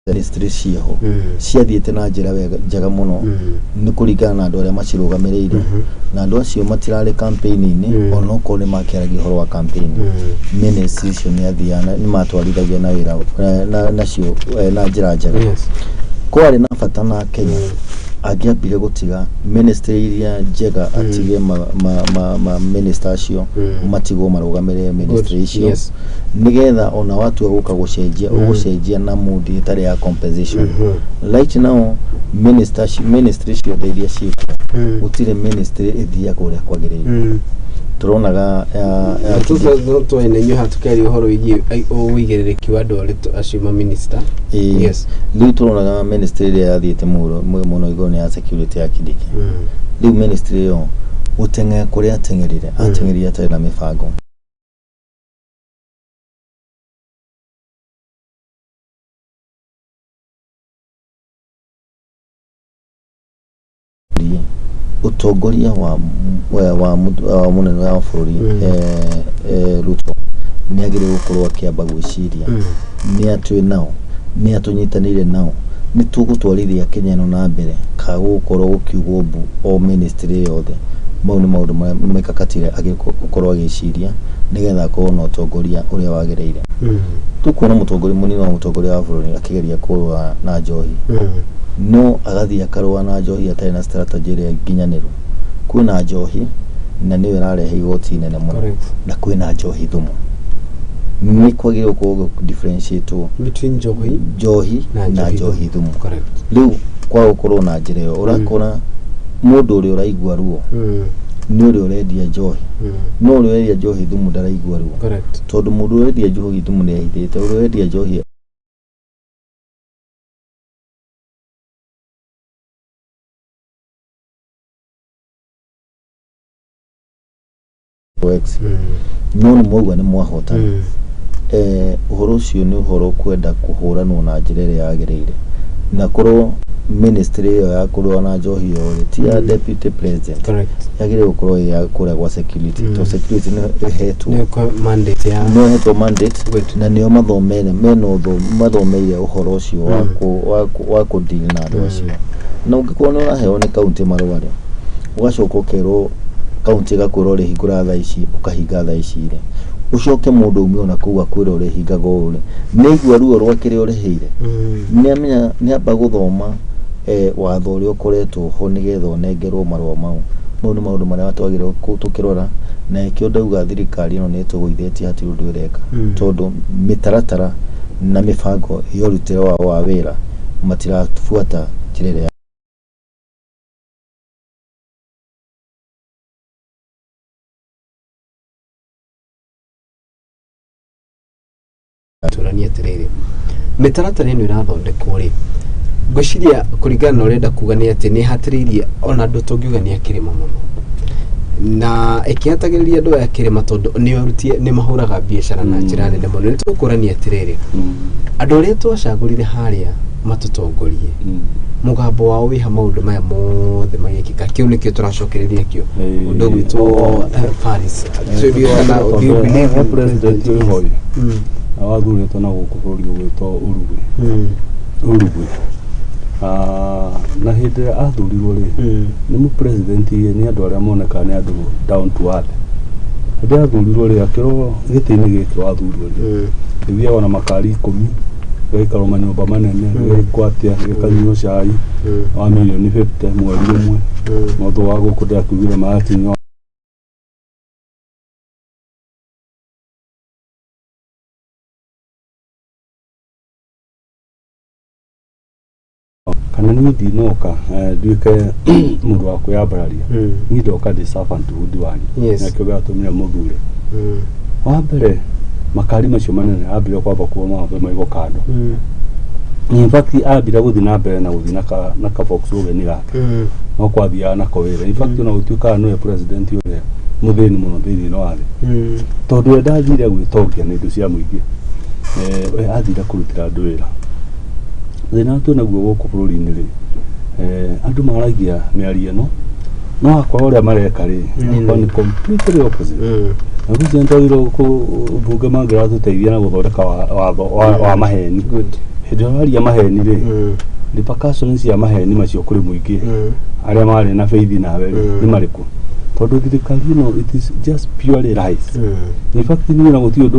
ministry ciĩho ciathiĩte na njĩra wega njega mũno, nĩ kũringana na andũ arĩa macirũgamĩrĩire, na andũ acio matirarĩ campaign-inĩ. Onokorwo nĩ makĩaragia ũhoro wa campaign, ministry icio nĩ athiaga, nĩ matwarithagia na wĩra nacio na njĩra njega. Kwarĩ na bata na Kenya, angĩambire gũtiga ministry iria njega, atige ma minister acio matigwo marũgamĩrĩre ministry icio, nĩgetha ona watua gũka gũcenjia, ũgũcenjia na mood ĩtarĩ ya compensation. Right now minister ministry ciothe iria ciĩkuo, gũtirĩ ministry ĩthiaga ũrĩa kwagĩrĩire. Tũronaga ya No twene inyuĩ haha tũkĩaria ũhoro wĩgiĩ ũigĩrĩrĩki wa andũ arĩa acio maminista. Ĩĩ. Rĩu tũronaga ministry ĩrĩa yathiĩte mũno mũno igũrũ nĩ ya security ya Kindiki. Rĩu ministry ĩyo, gũteng'era kũrĩa ateng'erire, ateng'erire atarĩ na mĩbango. Ũtongoria wa mũnene wa bũrũri Ruto nĩ agĩrĩirwo gũkorwo akĩamba gwĩciria nĩ a twĩ nao, nĩ a tũnyitanĩire nao, nĩ tũgũtwarithia Kenya ĩno na mbere, kana gũgũkorwo gũkiugwo mbu o ministry yothe. Mau nĩ maũndũ marĩa mikakati ĩrĩa agĩrĩirwo gũkorwo agĩciria nĩgetha akorwo na ũtongoria ũrĩa wagĩrĩire. Tũkuona mũtongoria mũnini wa mũtongoria wa bũrũri akĩgeria kũrũa na njohi, no agathiĩ akarũa na njohi atarĩ na strategy ĩrĩa nginyanĩru. Kwĩna njohi na nĩyo ĩrarehe igoti inene mũno, na kwĩna njohi thumu. Nĩ kwagĩrĩirwo gũkorwo differentiate between njohi njohi na na njohi thumu. Rĩu kwaga gũkorwo na njĩra ĩyo, ũrakora mũndũ ũrĩa ũraigua ruo nĩ ũrĩa ũrendia njohi, no ũrĩa ũrendia njohi thumu ndaraigua ruo, tondũ mũndũ ũrendia njohi thumu nĩ ehithĩte, ũrĩa ũrendia njohi X no nĩ mwauga nĩ mwahotana. Ũhoro ũcio nĩ ũhoro kwenda kũhũranwo na njĩra ĩrĩa yagĩrĩire, na korwo ministry ĩyo ya kũrũa na njohi ĩyo rĩ, ti ya deputy president, yagĩrĩirwo gũkorwo ĩ ya kũrĩa gwa security, tondũ security nĩ ĩhetwo nĩ kwa mandate ya nĩ ĩhetwo mandate. Na nĩo mathomeire, mena mathomeire ũhoro ũcio wa wa kũ-deal na andũ acio. Na ũngĩkorwo nĩ ũraheo nĩ kaunti marũa rĩ, ũgacoka ũkerwo kaunti ĩgakwĩra ũrĩhingũra thaa ici, ũkahinga thaa ici rĩ, ũcoke mũndũ ume ona kũu akwĩra ũrĩhingaga ũũ rĩ, nĩ aigua ruo rwa kĩrĩa ũrĩhĩire. Nĩ amenya nĩ amba gũthoma watho ũrĩa ũkoretwo ho nĩgetha ũnengerwo marũa mau. Mau nĩ maũndũ marĩa twagĩrĩirwo tũkĩrora, na nĩkĩo ndauga thirikari ĩno nĩ ĩtũgũithĩtie, hatirĩ ũndũ ĩreka, tondũ mĩtaratara na mĩbango ya ũrutĩre wao wa wĩra matirabuata njĩra ĩrĩa. Tũranie atĩrĩrĩ, mĩtaratara ĩno ĩrathondekwo rĩ, ngwĩciria kũringana na ũrenda kuga nĩ atĩ nĩ ĩhatĩrĩirie ona andũ tũngiuga nĩ akĩrĩma mũno. Na ĩkĩhatagĩrĩria andũ aya kĩrĩma tondũ nĩ aruti nĩ mahũraga biacara na njĩra nene mũno. Nĩ tũkũrania atĩrĩrĩ, andũ arĩa twacagũrire harĩa matũtongorie, mũgambo wao wĩha maũndũ maya mothe magĩkĩka? Kĩu nĩkĩo tũracokereria kĩo. Ũndũ gwitwo Faris. So do you kana do you believe He in president wĩho na wathurĩtwo na gũkũ bũrũri ũgwĩtwo Uruguay. Uruguay. Na hĩndĩ ĩrĩa athurirwo rĩ, nĩ mũ president nĩ andũ arĩa monekaga nĩ andũ down to earth. Hĩndĩ ĩrĩa athurirwo rĩ, akĩrwo gĩtĩ-inĩ gĩkĩ wathurwo rĩ, gĩthiagwo na makari 10, gĩgaikarwo manyũmba manene, gĩgaikwo atĩa, gĩkanyuo cai wa mirioni 50 mweri ũmwe. Mũthũ wa gũkũ ndĩrakiugire marakinyua kana niĩ ndinoka nduĩke mũndũ wa kwĩyambararia, niĩ ndoka ndĩ servanthood wanyu. Nakĩo gĩatũmire mũthure. Wa mbere, makari macio manene ambire kwamba kuo mambe maigwo kando. In fact, ambire gũthiĩ na mbere na gũthiĩ na ka Volkswagen gake, no kwathiaga nako wĩra. In fact, ona gũtuĩkaga nĩwe president ũrĩa mũthĩni mũno thĩinĩ wa thĩ, tondũ we ndathire gwĩtongia na indo cia mũingĩ, we athire kũrutĩra andũ wĩra. Thĩna twĩ naguo gũkũ bũrũri-inĩ rĩ, andũ maragia mĩario ĩno, no akorwo ũrĩa mareka rĩ, akorwo nĩ completely opposite. Na rĩu nĩ twagĩrĩirwo mbunge mangĩratũteithia na gũthondeka watho wa maheni. Hĩndĩ ĩrĩa ũraria maheni rĩ, repercussions cia maheni macio kũrĩ mũingĩ arĩa marĩ na faith nawe rĩ, nĩ marĩkũ? Tondũ thirikari ĩno, it is just purely lies. In fact, niĩ na gũtirĩ ũndũ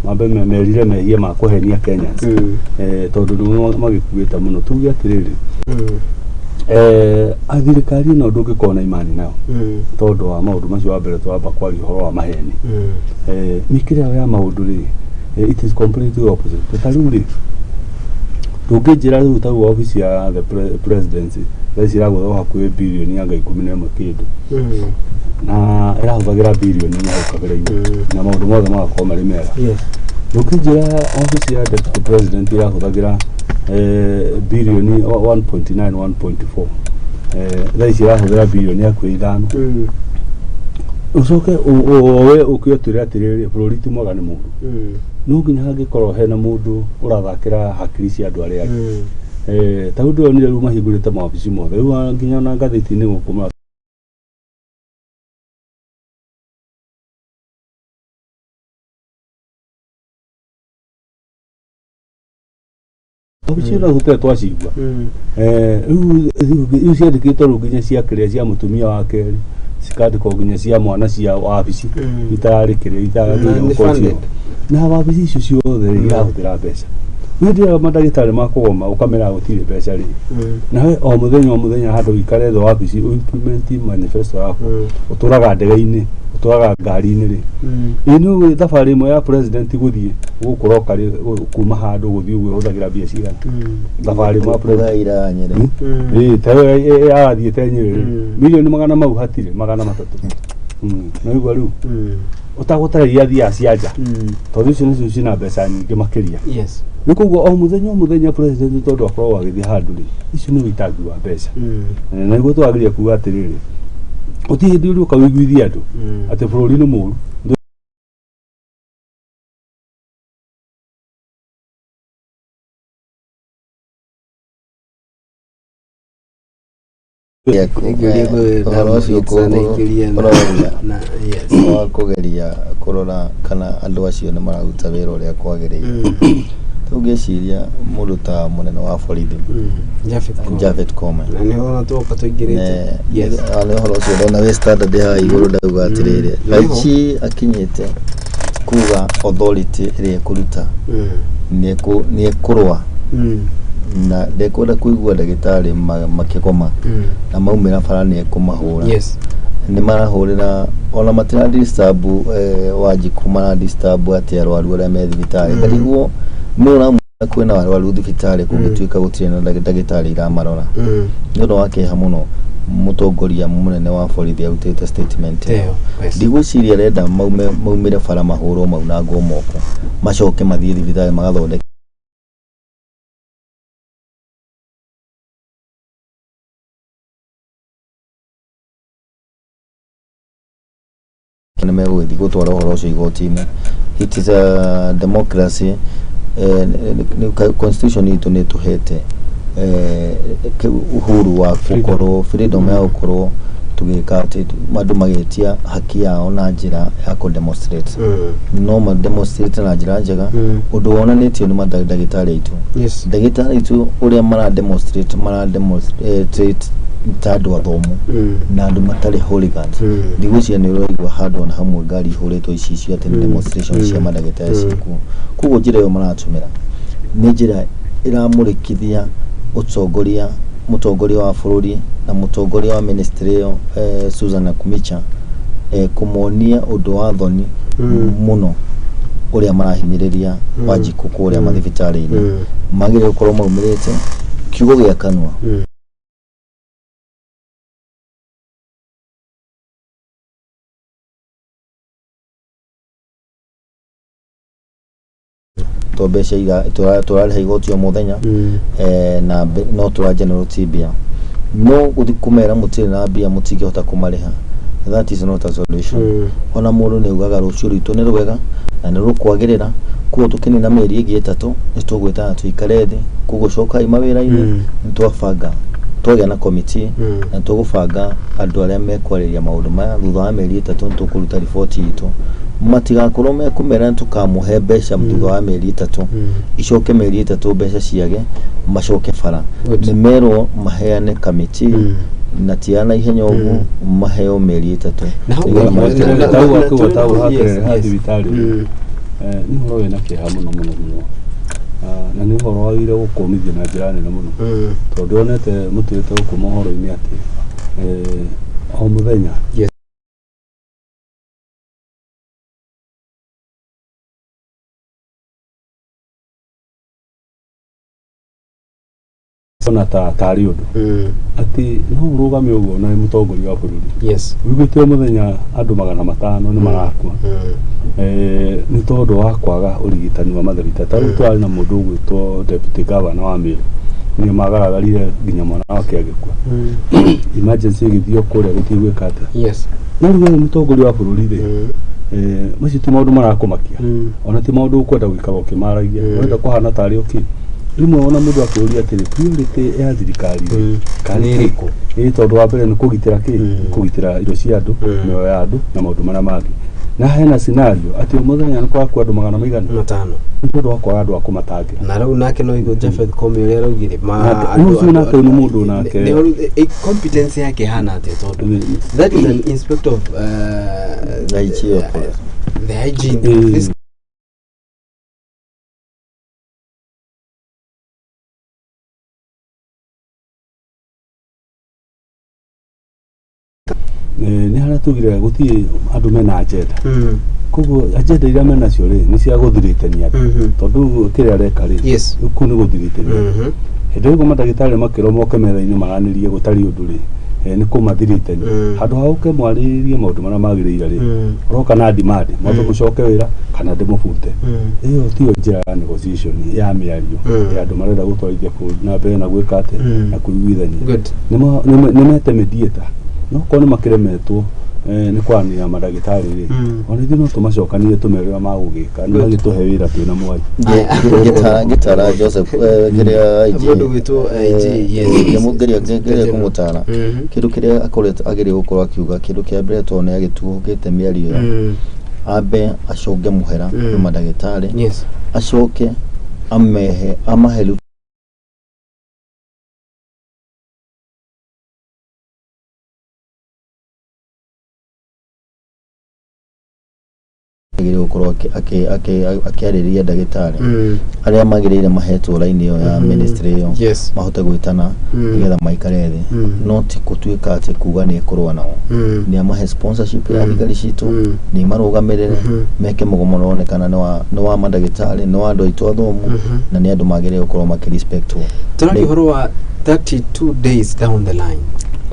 mambe merire mehia ma kũhenia Kenyans, tondũ nĩo magĩkuĩte mũno. Tuge atĩrĩrĩ, thirikari ĩno ndũngĩkorwo na imani nayo tondũ wa maũndũ macio. Wa mbere, twamba kwaria ũhoro wa maheni, mĩkĩre yao ya maũndũ rĩ, it is completely opposite. Ta rĩu rĩ, ndũngĩnjĩra rĩu ta rĩu wabici ya the presidency thaa ici ĩragũthwo hakuhĩ birioni anga 11 kĩndũ, na ĩrahũthagĩra birioni 4 hau kabere-inĩ, na maũndũ mothe magakorwo marĩ mega. Ndũngĩnjĩra wabici ya deputy president ĩrahũthagĩra birioni 1.9, 1.4, thaa ici ĩrahũthĩra birioni hakuhĩ 5, ũcoke wowe ũke ũtwĩre atĩrĩrĩ, bũrũri ti mwega nĩ mũndũ. No nginya hangĩkorwo hena mũndũ ũrathakĩra hakiri cia andũ arĩa angĩ. Ta rĩu ndĩronire rĩu mahingũrĩte mawabici mothe rĩu, nginya ona ngathĩti-inĩ gũkũ wabici ĩno tũtarĩ twacigua. Rĩu ciandĩkĩtwo rĩu nginya cia kĩrĩa cia mũtumia wa kerĩ, cikandĩkwo nginya cia mwana cia wabici itararĩ kĩrĩa Na nĩ itarathire funded. Na wabici icio ciothe rĩ, irahũthĩra mbeca. Hĩndĩ ĩrĩa mandagĩtarĩ makũgoma ũkamera gũtirĩ mbeca rĩ, nawe o mũthenya o mũthenya handũ ũikare thĩ wabici implement manifesto yaku, ũtũraga ndege-inĩ, ũtũraga ngari-inĩ rĩ, ĩ nĩ ũĩ thabarĩ ĩmwe ya president gũthiĩ gũkũ roka rĩ, kuma handũ gũthiĩ ũguo ĩhũthagĩra mbia cigana? Thabarĩ ĩmwe ya president. Ira Nyĩrĩ. Ĩ ta ĩyo arathiĩte Nyĩrĩ rĩ, milioni magana mau hatirĩ 300. Naigua rĩu ũtagũtaragia athiaga cia nja, tondũ icio nĩcio cina mbeca nyingĩ makĩria. Rĩu koguo o mũthenya o mũthenya president tondũ akoragwo agĩthiĩ handũ rĩ, icio nĩ ũitangi wa mbeca. Na nĩguo twagĩrĩire kuga atĩrĩrĩ, gũtirĩ hĩndĩ ũrĩũka ũiguithie andũ atĩ bũrũri nĩ mũũru. Ũhoro ũcio ũroria wa kũgeria kũrora kana andũ acio nĩ mararuta wĩra ũrĩa kwagĩrĩire. Rĩu ngĩciria mũndũ ta mũnene wa borithi Japhet Koome. Japhet Koome. Na nĩho ona twoka tũingĩrĩte. Nĩ ũhoro ũcio ndona wĩ Standard haha igũrũ, ndauga atĩrĩrĩ, Aici akinyĩte kuga authority ĩrĩa ĩkũruta nĩ ĩkũrũa na ndekwenda kũigua ndagĩtarĩ makĩgoma na maumĩra bara nĩ ekũmahũra. Nĩ marahũrĩra ona matira disturb, Wanjikũ mara disturb atĩ arwaru arĩa me thibitarĩ. Ngarigwo nĩ ũramwĩra kwĩna arwaru thibitarĩ kũngĩtuĩka gũtirĩ na ndagĩtarĩ iramarora. Nĩ ũndũ wa kĩeha mũno. Mũtongoria mũnene wa borithi arutĩte statement ĩyo. Ĩyo, yes. Ndigwĩciria arenda maumĩre bara mahũrwo maunangwo moko, macoke mathiĩ thibitarĩ magathondeke nĩ megũgĩthiĩ gũtwara ũhoro ũcio igoti-inĩ. It is a democracy. Constitution itũ nĩ ĩtũhete uhuru wa gũkorwo, freedom ya gũkorwo tũgĩka atĩ andũ magĩtia haki yao na njĩra ya kũ demonstrate. No ma demonstrate na njĩra njega. Ũndũ wonanĩtio nĩ mandagĩtarĩ aitũ. Ndagĩtarĩ aitũ ũrĩa mara demonstrate, mara demonstrate ta andũ athomu na andũ matarĩ hooligans. Ndigwĩciria nĩ ũraigua handũ ona hamwe ngari ihũrĩtwo icicio atĩ nĩ demonstration cia mandagĩtarĩ ciĩkuo. Koguo njĩra ĩyo maratũmĩra nĩ njĩra ĩramũrĩkithia ũtongoria, mũtongoria wa bũrũri na mũtongoria wa ministry ĩyo, Susan Nakhumicha, kũmonia ũndũ wa thoni mũno ũrĩa marahinyĩrĩria Wanjikũ kũrĩa mathibitarĩ-inĩ. Magĩrĩire gũkorwo maumĩrĩte kiugo gĩa kanua. To mbeca tũrarĩha igoti o mũthenya, na no tũra generate mbia, no gũthiĩ kũmera mũtirĩ na mbia, mũtingĩhota kũmarĩha, that is not a solution. Ona mũndũ nĩ augaga rũciũ rwitũ nĩ rwega na nĩ rũkwagĩrĩra, koguo tũkĩnina mĩeri ĩngĩ 3 nĩ tũgwĩtana tũikare thĩ, koguo cokai mawĩra-inĩ. Nĩ twabanga, twagĩa na committee na tũgũbanga andũ arĩa mekwarĩria maũndũ maya. Thutha wa mĩeri 3 nĩ tũkũruta riboti itũ. Matigakorwo mekũmera nĩ tũkamũhe mbeca thutha wa mĩeri 3, icoke mĩeri 3 mbeca ciage, macoke bara. Nĩ merwo maheane kamiti na ti ya naihenya ũguo, maheo mĩeri 3 Na hau nĩgetha marute marute na- Tau na- akauga tau yes, ha yes. thibitarĩ. Nĩ ũhoro wĩna kĩeha mũno mũno mũno. Ah, na nĩ ũhoro wagĩrĩire gũkũmithio na njĩra nene mũno, tondũ onete mũtuĩte gũkũ mohoro-inĩ atĩ o mũthenya ona ta tarĩ ũndũ atĩ no ũrũgame ũguo na wĩ mũtongoria wa bũrũri, wiguĩte o mũthenya andũ 500 nĩ marakua nĩ tondũ wa kwaga ũrigitani wa mathibitarĩ. Ta rĩu twarĩ na mũndũ ũgwĩtwo deputy governor wa Meru, nĩ magaragarire nginya mwana wake agĩkua, emergency ĩgĩthiĩ kũrĩa gũtirĩ gwĩka atĩa. No rĩu we mũtongoria wa bũrũri rĩ, macio ti maũndũ marakũmakia, ona ti maũndũ ũkwenda gũikara ũkĩmaragia. Ũrenda kũhana tarĩ ũkĩ rĩmwe ona mũndũ akĩũria atĩrĩ, priority ya thirikari rĩ, kana Nĩ ĩrĩkũ? Ĩĩ, tondũ wa mbere nĩ kũgitĩra kĩ? Kũgitĩra indo cia andũ, mĩoyo ya andũ na maũndũ marĩa mangĩ, na hena scenario atĩ o mũthenya nĩ kũrakua andũ magana maigana 500 nĩ tondũ wa kwaga andũ a kũmatangĩra. Na rĩu nake no igũ Japheth Koome ũrĩa araugire ma Ũcio nake nĩ mũndũ nake. Competence yake hana atĩa, tondũ that is an inspector of The IG of police. The IG of this. Nĩ harĩa tugire gũtirĩ andũ mena agenda, koguo agenda iria menacio rĩ nĩ cia gũthirĩtania andũ, tondũ kĩrĩa areka rĩ, kũu nĩ gũthirĩtania andũ. Hĩndĩ ĩyo mandagĩtarĩ makĩrwo moke metha-inĩ maranĩrie gũtarĩ ũndũ rĩ, nĩ kũmathirĩtania. Handũ ha ũke mwarĩrĩrie maũndũ marĩa magĩrĩire rĩ, ũroka na demand mwambe mũcoke wĩra kana ndĩmũbute. Ĩyo tiyo njĩra ya negotiation, ya mĩario ya andũ marenda gũtwarithia bũrũri na mbere na gwĩka atĩa na kũiguithania. Nĩ mete mediator, no korwo nĩ makĩremetwo nĩ kwaranĩria na mandagĩtarĩ rĩ, ona ithuĩ no tũmacokanie tũmere ũrĩa magũgĩka nĩ magĩtũhe wĩra twĩna mwari. Ngĩtara Joseph, kĩrĩa IG Mũndũ gwĩtwo IG, yes. Ngeria kũmũtara kĩndũ kĩrĩa akoretwo agĩrĩire gũkorwo akiuga. Kĩndũ kĩa mbere, tondũ nĩ agĩtuhũkĩte mĩario ĩyo, ambe acũnge mũhera kwĩ mandagĩtarĩ, acoke amehe amahe rĩu agĩrĩire gũkorwo akĩarĩria ndagĩtarĩ arĩa magĩrĩire mahetwo raini ĩyo ya ministry ĩyo, mahote gwĩtana nĩgetha maikare thĩ, no ti gũtuĩka atĩ kuga nĩ ekũrũa nao. Nĩ amahe sponsorship ya thigari citũ, nĩ marũgamĩrĩre meke mũgomo ũronekana nĩ wa mandagĩtarĩ, nĩ wa andũ aitũ athomu, na nĩ andũ magĩrĩire gũkorwo makĩrespectwo. Tũraria ũhoro wa 32 days down the line.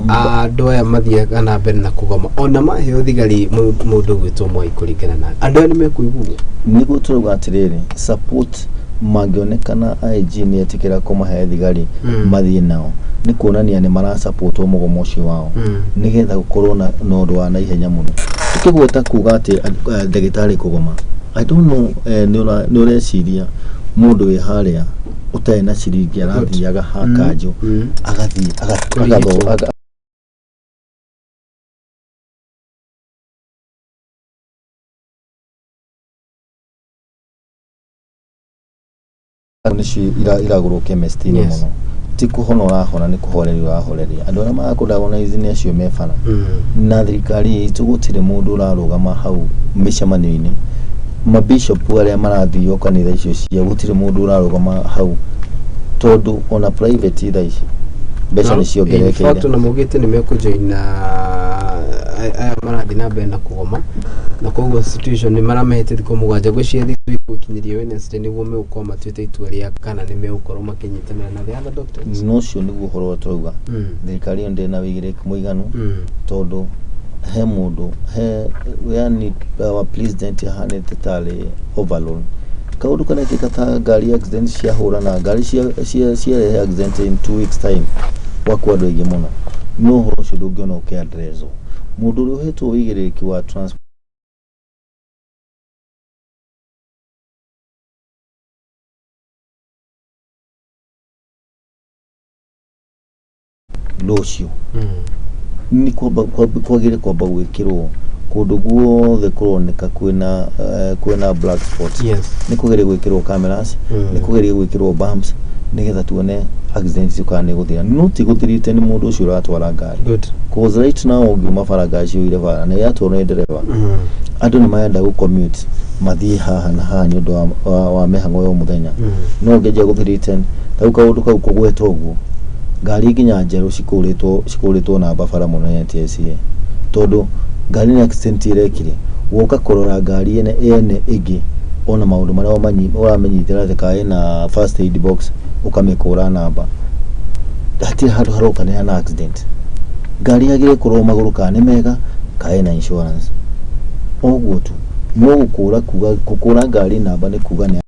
Andũ aya mathiaga na mbere na kũgoma ona maheo thigari mũndũ ũgwĩtwo Mwai kũringana na andũ aya nĩ mekũiguo. Nĩguo tũrauga atĩrĩrĩ, support mangĩonekana IG nĩ etĩkĩra kũmahe thigari mathiĩ nao, nĩ kuonania nĩ marasupportwo mũgomo ũcio wao, nĩgetha gũkorwo na ũndũ wa naihenya mũno. Tũkĩgweta kuga atĩ ndagĩtarĩ kũgoma, I don't know, nĩ ũreciria mũndũ wĩ harĩa ũtarĩ na ciringi arathiaga ha kanjũ agathiĩ Kũrigitwo. Nĩcio iragũrwo chemist-inĩ mũno. Ti kũhona ũrahona, nĩ kũhoreria ũrahoreria andũ arĩa marakũ-diagnose, nĩ acio me bara. Na thirikari itũ gũtirĩ mũndũ ũrarũgama hau mĩcemanio-inĩ, mabishop arĩa marathiio kanitha icio cia, gũtirĩ mũndũ ũrarũgama hau, tondũ ona private thaa ici mbeca nĩ In fact, ciongererekeire. ona maugĩte nĩ mekũjoina aya marathiĩ na mbere na kũgoma, na koguo situation nĩ maramahete thikũ 7, ngwĩciria thikũ igũkinyĩria Wednesday nĩguo megũkorwo matuĩte itua rĩa kana nĩ megũkorwo makĩnyitanĩra na the other doctors. No ũcio nĩguo ũhoro ũrĩa tũrauga, thirikari ĩyo ndĩrĩ na wĩigĩrĩrĩki mũiganu, tondũ he mũndũ he yani our president ahanĩte tarĩ overload. Kaũndũ karekĩka ta ngari accident ciahũrana, ngari ciarehe accident in 2 weeks time, gwakua andũ aingĩ mũno, no ũhoro ũcio ndũngĩona ũkĩaddresswo. Mũndũ ũrĩa ũhetwo wĩigĩrĩrĩki wa transport rũciũ nĩ kwagĩrĩire kwamba gwĩkĩrwo kũndũ guothe kũroneka kwĩna black spot. Nĩ kũgeria gwĩkĩrwo cameras, nĩ kũgeria gwĩkĩrwo bumps, nĩgetha tuone accident icio kana nĩ gũthira, no ti gũthirĩte nĩ mũndũ ũcio ũratwara ngari. Cause right now ũngiuma bara, ngari ciyũire bara na iratwarwo nĩ ndereba. Andũ nĩ marenda gũ commute mathiĩ haha na haha nĩ ũndũ wa mĩhang'o ya o mũthenya. No ũngĩanjia gũthirĩte rĩu kaũndũ kau kũgweta ũguo, ngari nginya njerũ cikũrĩtwo namba bara mũno nĩ NTSA, tondũ ngari nĩ accident ĩrekire, woka kũrora ngari ene ene ĩngĩ, ona maũndũ marĩa ũramĩnyitĩra atĩ kana ĩna first aid box, ũkamĩkũra namba, hatirĩ handũ harokanĩra na accident. Ngari yagĩrĩire kũrorwo magũrũ kana nĩ mega, kana ĩna insurance, ũguo tu. No gũkũra kuga gũkũra ngari namba nĩ kuga nĩ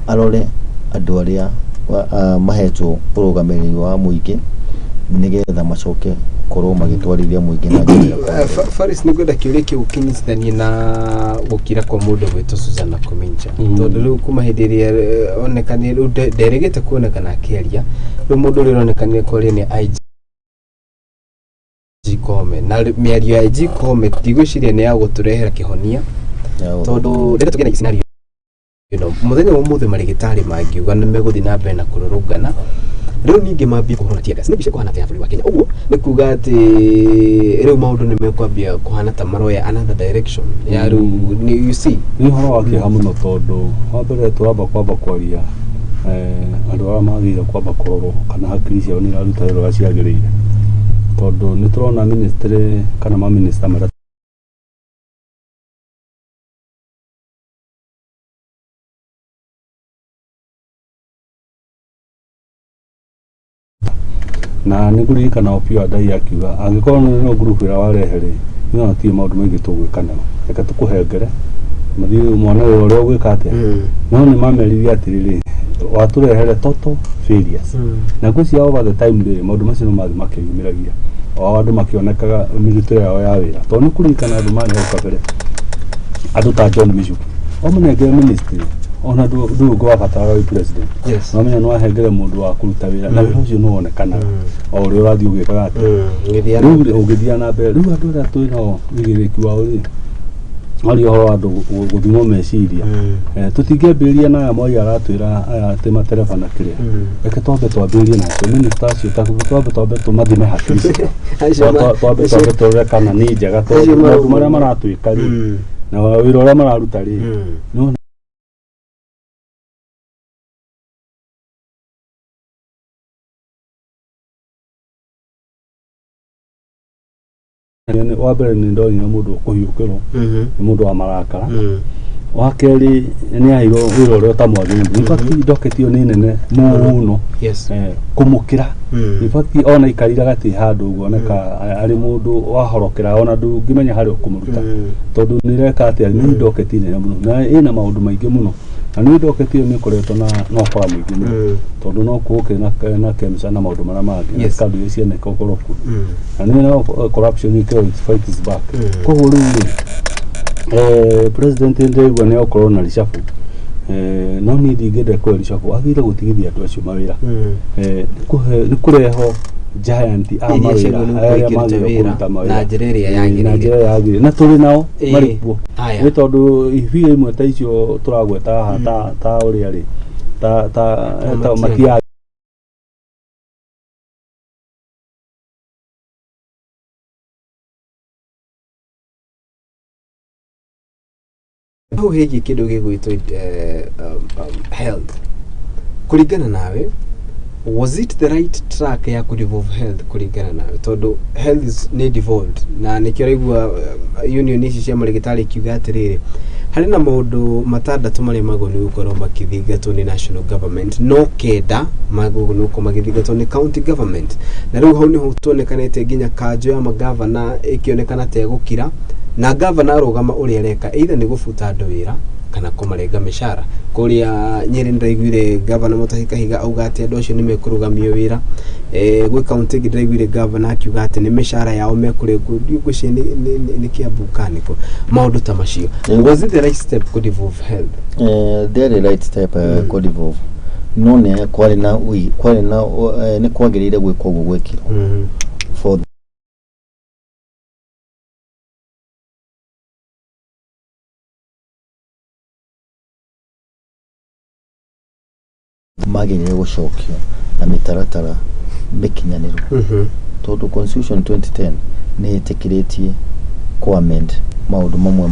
arore andũ arĩa mahetwo ũrũgamĩrĩri wa mũingĩ, nĩgetha macoke gũkorwo magĩtwarithia mũingĩ na njĩra ĩrĩa kwagĩrĩire. Faris, nĩ ngwenda kĩũria kĩu kĩnyitithanie na gũkira kwa mũndũ gwĩtwo Susanna Komincha, tondũ rĩu kuma hĩndĩ ĩrĩa onekanire, rĩu nderĩgĩte kuonekana akĩaria. Rĩu mũndũ ũrĩa ũronekanire kwaria nĩ IG Koome, na mĩario ya IG Koome ndigwĩciria nĩ ya gũtũrehera kĩhonia, tondũ rĩrĩa tũgĩe na scenario ĩno mũthenya wa ũmũthĩ, marĩgĩtarĩ mangiuga nĩ megũthiĩ na mbere na kũrũrũngana, rĩu ningĩ mambie kũhũrwo tear gas, nĩ mbica kũhana atĩa ya bũrũri wa Kenya? Ũguo nĩ kuga atĩ rĩu maũndũ nĩ mekwambia kũhana ta maroya another direction ya rĩu you see. Nĩ ũhoro wa kĩeha mũno, tondũ wa mbere tũramba kwamba kwaria andũ arĩa magĩrĩire kwamba kũrorwo kana hakiri ciao nĩ iraruta wĩra ũrĩa ciagĩrĩire, tondũ nĩ tũrona ministry kana maminista marĩa na nĩ ngũririkana Opiyo Wandayi akiuga angĩkorwo no group ĩrĩa warehe rĩ, no hatirĩ maũndũ maingĩ tũgwĩka nao, reke tũkũhengere mathiĩ mwana ũyũ ũrĩa ũgwĩka atĩa. No nĩ mamerire atĩrĩrĩ, watũrehere total failures, na ngwĩciria over the time rĩ, maũndũ macio no mathiĩ makĩyumĩragia o andũ makĩonekaga mĩrutĩre yao ya wĩra, tondũ nĩ kũririkana andũ marĩ hau kabere, andũ ta John Michuki wamũnengere ministry, ona ndũ ũngĩ wabataraga wĩ president. Wamenya nĩ wahengere mũndũ wa kũruta wĩra, na wĩra ũcio nĩ wonekanaga o ũrĩa ũrathiĩ ũgĩkaga atĩa. Ngĩthiĩ Rĩu rĩ, ũngĩthiĩ na mbere, rĩu andũ arĩa twĩ nao wĩigĩrĩrĩki wao rĩ, waria ũhoro wa andũ gũthimwo meciria. Tũtingĩambĩrĩria na aya Mwai aratwĩra aya atĩ matereba na kĩrĩa. Reke twambe twambĩrĩrie na acio minista acio, ta twambe tũmathime hakiri ciao. Twambe tũrore kana nĩ njega, tondũ Acio maũndũ marĩa maratwĩka rĩ, na wĩra ũrĩa mararuta rĩ, nĩ Wa mbere nĩ ndonire mũndũ ũkũhiũkĩrwo nĩ mũndũ wa marakara. Wa kerĩ nĩ aheirwo wĩra ũrĩa ũtamwagĩrĩire. In fact, docket ĩyo nĩ nene mũno kũmũkĩra. In fact, ona ikarire gatĩ handũ ũguo oneka arĩ mũndũ wahorokera, ona ndũngĩmenya harĩa ũkũmũruta, tondũ nĩ ĩreka atĩa, nĩ docket nene mũno na ĩna maũndũ maingĩ mũno, na nĩ docket ĩyo nĩ ĩkoretwo na ũkora mũingĩ mũno, tondũ no kũũke na KEMSA na maũndũ marĩa mangĩ na scandal iria cianeka ũkorwo kuo, na nĩ no corruption ĩkĩrwo it fights back. Koguo rĩu rĩ, president ndĩraigua nĩ agũkorwo na reshuffle, no niĩ ndingĩenda kũhe reshuffle, agĩrĩire gũtigithia andũ acio mawĩra. Nĩ kũreho giant a Iria mawĩra ciagĩrĩirwo nĩ arĩa gũkorwo ikĩruta magĩrĩirwo wĩra kũruta mawĩra na njĩra ĩrĩa na yagĩrĩire. njĩra yagĩrĩire, na tũrĩ nao marĩ kuo. Aya. Nĩ tondũ ibiga imwe ta icio tũragweta haha, ta ũrĩa rĩ ta Matiang'i. Matiang'i. Hau hegiĩ kĩndũ gĩgwĩtwo health, kũringana nawe, was it the right track ya kũ devolve health? Kũringana nawe, tondũ health is nĩ devolved, na nĩkĩo ũraigua union ici cia marĩgĩtarĩ ikiuga atĩrĩrĩ, harĩ na maũndũ matandatũ marĩa magwo nĩ gũkorwo makĩthingatwo nĩ national government, no kenda magwo nĩ gũkorwo magĩthingatwo nĩ county government. Na rĩu hau nĩho tuonekanĩte nginya kanjũ ya magavana ĩkĩonekana ta ĩgũkira, na gavana arũgama ũrĩa areka either nĩ gũbuta andũ wĩra kana kũmarenga mĩcara. Kũrĩa Nyĩrĩ nĩndĩraiguire gavana Mutahi Kahiga auga atĩ andũ acio nĩ mekũrũgamio wĩra. Gwĩ kaunti ĩngĩ ndĩraiguire gavana akiuga atĩ nĩ mĩcara yao mekũrengwo, ngwĩciria nĩ Kiambu kana nĩkũ, maũndũ ta macio. Was it the right step kũ devolve health? Ndĩarĩ right step kũ devolve, no nĩ kwarĩ na kwarĩ na nĩ kwagĩrĩire gwĩkwo ũguo gwĩkirwo for magĩrĩire gũcokio na mĩtaratara mĩkinyanĩru, tondũ constitution 2010 nĩ ĩtĩkĩrĩtie kũ amend maũndũ mamwe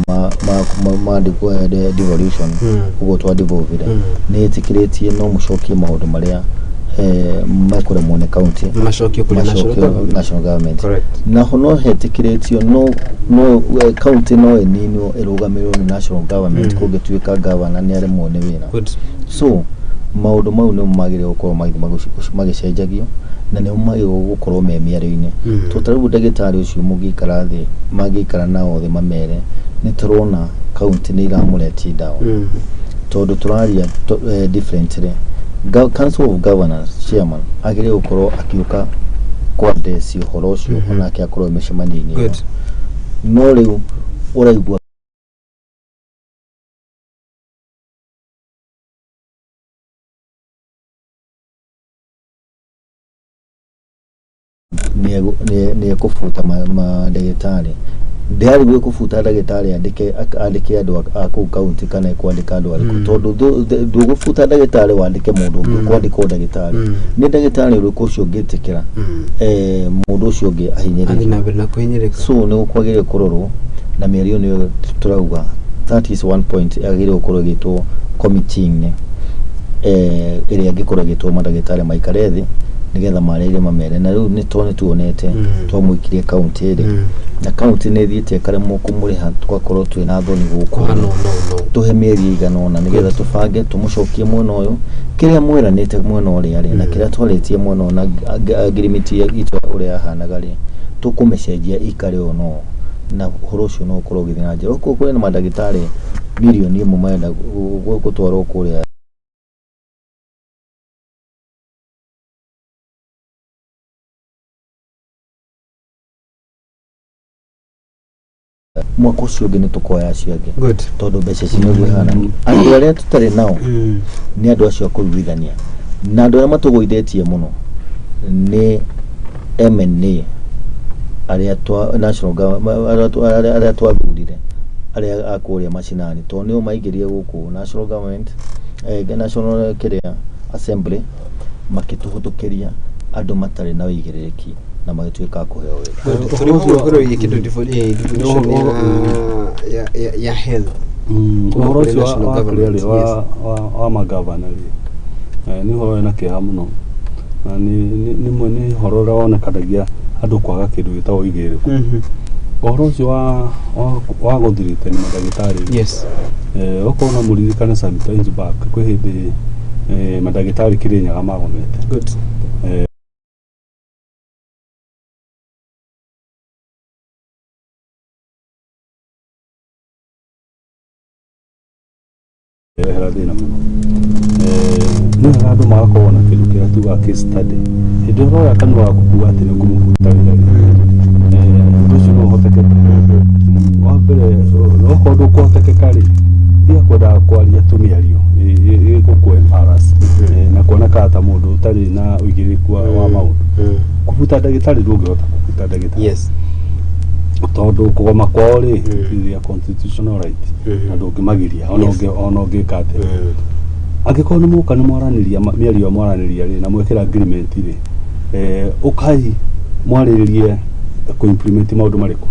ma devolution. Ũguo twa devolvire, nĩ ĩtĩkĩrĩtie no mũcokie maũndũ marĩa mekũremwo nĩ county macokio kũrĩ national macokio government. National government. Correct. Naho no hetĩkĩrĩtio no county no ĩninwo ĩrũgamĩrĩrwo nĩ national government kũngĩtuĩka governor nĩ aremwo nĩ wĩra. So maũndũ mau nĩmo magĩrĩirwo gũkorwo magĩthiĩ magĩcenjagio, na nĩmo magĩrĩirwo gũkorwo me mĩario-inĩ. To ta rĩu ndagĩtarĩ ũcio mũngĩikara thĩ, mangĩikara nao thĩ mamere nĩ tũrona county nĩ iramũretia ndawa, tondũ tũraria differently. Council of Governors chairman agĩrĩirwo gũkorwo akiũka kwa-address ũhoro ũcio, onake akorwo mĩcemanio-inĩ ĩyo. No rĩu ũraigua nĩ ekũbuta mandagĩtarĩ, ndĩarĩ kũbuta ndagĩtarĩ andĩke andũ a kũu kaunti kana ekwandĩka andũ arĩkũ, tondũ ndũgũbuta ndagĩtarĩ wandĩke mũndũ ũngĩ kwandĩkwo ndagĩtarĩ. Nĩ ndagĩtarĩ ũrĩkũ ũcio ũngĩtĩkĩra mũndũ ũcio ũngĩ athiĩ ahinyĩrĩrio na mbere na kũhinyĩrĩka? So nĩ kwagĩrĩire kũrorwo na mĩario nĩyo tũrauga, that is one point yagĩrĩirwo gũkorwo ĩgĩtwo committee-inĩ ĩrĩa ĩngĩkorwo ĩgĩtwo mandagĩtarĩ maikare thĩ nĩgetha marĩrie mamere, na rĩu nĩ to nĩ tuonete twamũikirie kaunti ĩrĩ na kaunti nĩ ĩthiĩte ĩkaremwo kũmũrĩha, tũgakorwo twĩna thoni gũkũ. Kũhana no no Tũhe mĩeri ĩigana ũna nĩgetha tũbange tũmũcokie mwena ũyũ kĩrĩa mweranĩte mwena ũrĩa rĩ, na kĩrĩa twarĩtie mwena ũyũ na agreement itũ ũrĩa yahanaga rĩ, tũkũmĩcenjia ikare ũũ no na ũhoro ũcio no ũkorwo ũgĩthiĩ na njĩra. Okorwo kwĩna mandagĩtarĩ 1 million marenda gũtwarwo kũrĩa mwaka ũcio ũngĩ, nĩ tũkoya acio angĩ, tondũ mbeca ici nĩguo ihana. Andũ arĩa tũtarĩ nao nĩ andũ acio a kũiguithania, na andũ arĩa matũgũithĩtie mũno nĩ MNA arĩa twa national arĩa twathurire, arĩa a kũrĩa macinani, tondũ nĩo maingĩrire gũkũ national government, national kĩrĩa assembly, makĩtũhũtũkĩria andũ matarĩ na ũigĩrĩrĩki na magĩtuĩka a kũheo wĩra. Good. Tũrĩ hau ũhoro wĩgiĩ kĩndũ devolution ya health kuma Ũhoro kũrĩ ũcio national wa kũrĩa government, rĩ wa magavana rĩ, nĩ ũhoro wĩna kĩeha mũno, na nĩ ũhoro ũrĩa wonekanagia andũ kwaga kĩndũ gĩtagwo ũigĩrĩrĩku. Ũhoro ũcio wa gũthirĩte nĩ mandagĩtarĩ. Yes. Okorwo no mũririkane sometimes back kwĩ hĩndĩ mandagĩtarĩ Kĩrĩnyaga magomete. Good. Rehera thĩna mũno. Nĩ wega andũ magakorwo na kĩndũ kĩrĩa tugaga case study. Hĩndĩ ĩrĩa ũroya kanua gaku kuga atĩ nĩ ũkũmũbuta wĩra rĩ, ũndũ ũcio no ũhotekeke. Wa mbere, okorwo ndũkũhotekeka rĩ, tiga kwendaga kwaria tũmĩario ĩgũkũ embarrass na kuonekaga ta mũndũ ũtarĩ na ũigĩrĩrĩku wa maũndũ. Kũbuta ndagĩtarĩ, ndũngĩhota kũbuta ndagĩtarĩ, Yes. tondũ kũgoma kwao rĩ is their constitutional right, na ndũngĩmagiria ona Yes. ona ũngĩka atĩa. Angĩkorwo nĩ mũka nĩ mwaranĩria mĩario ĩyo mwaranĩria rĩ, na mwekĩra agreement rĩ, ũkai mwarĩrĩrie kũ-implement maũndũ marĩkũ.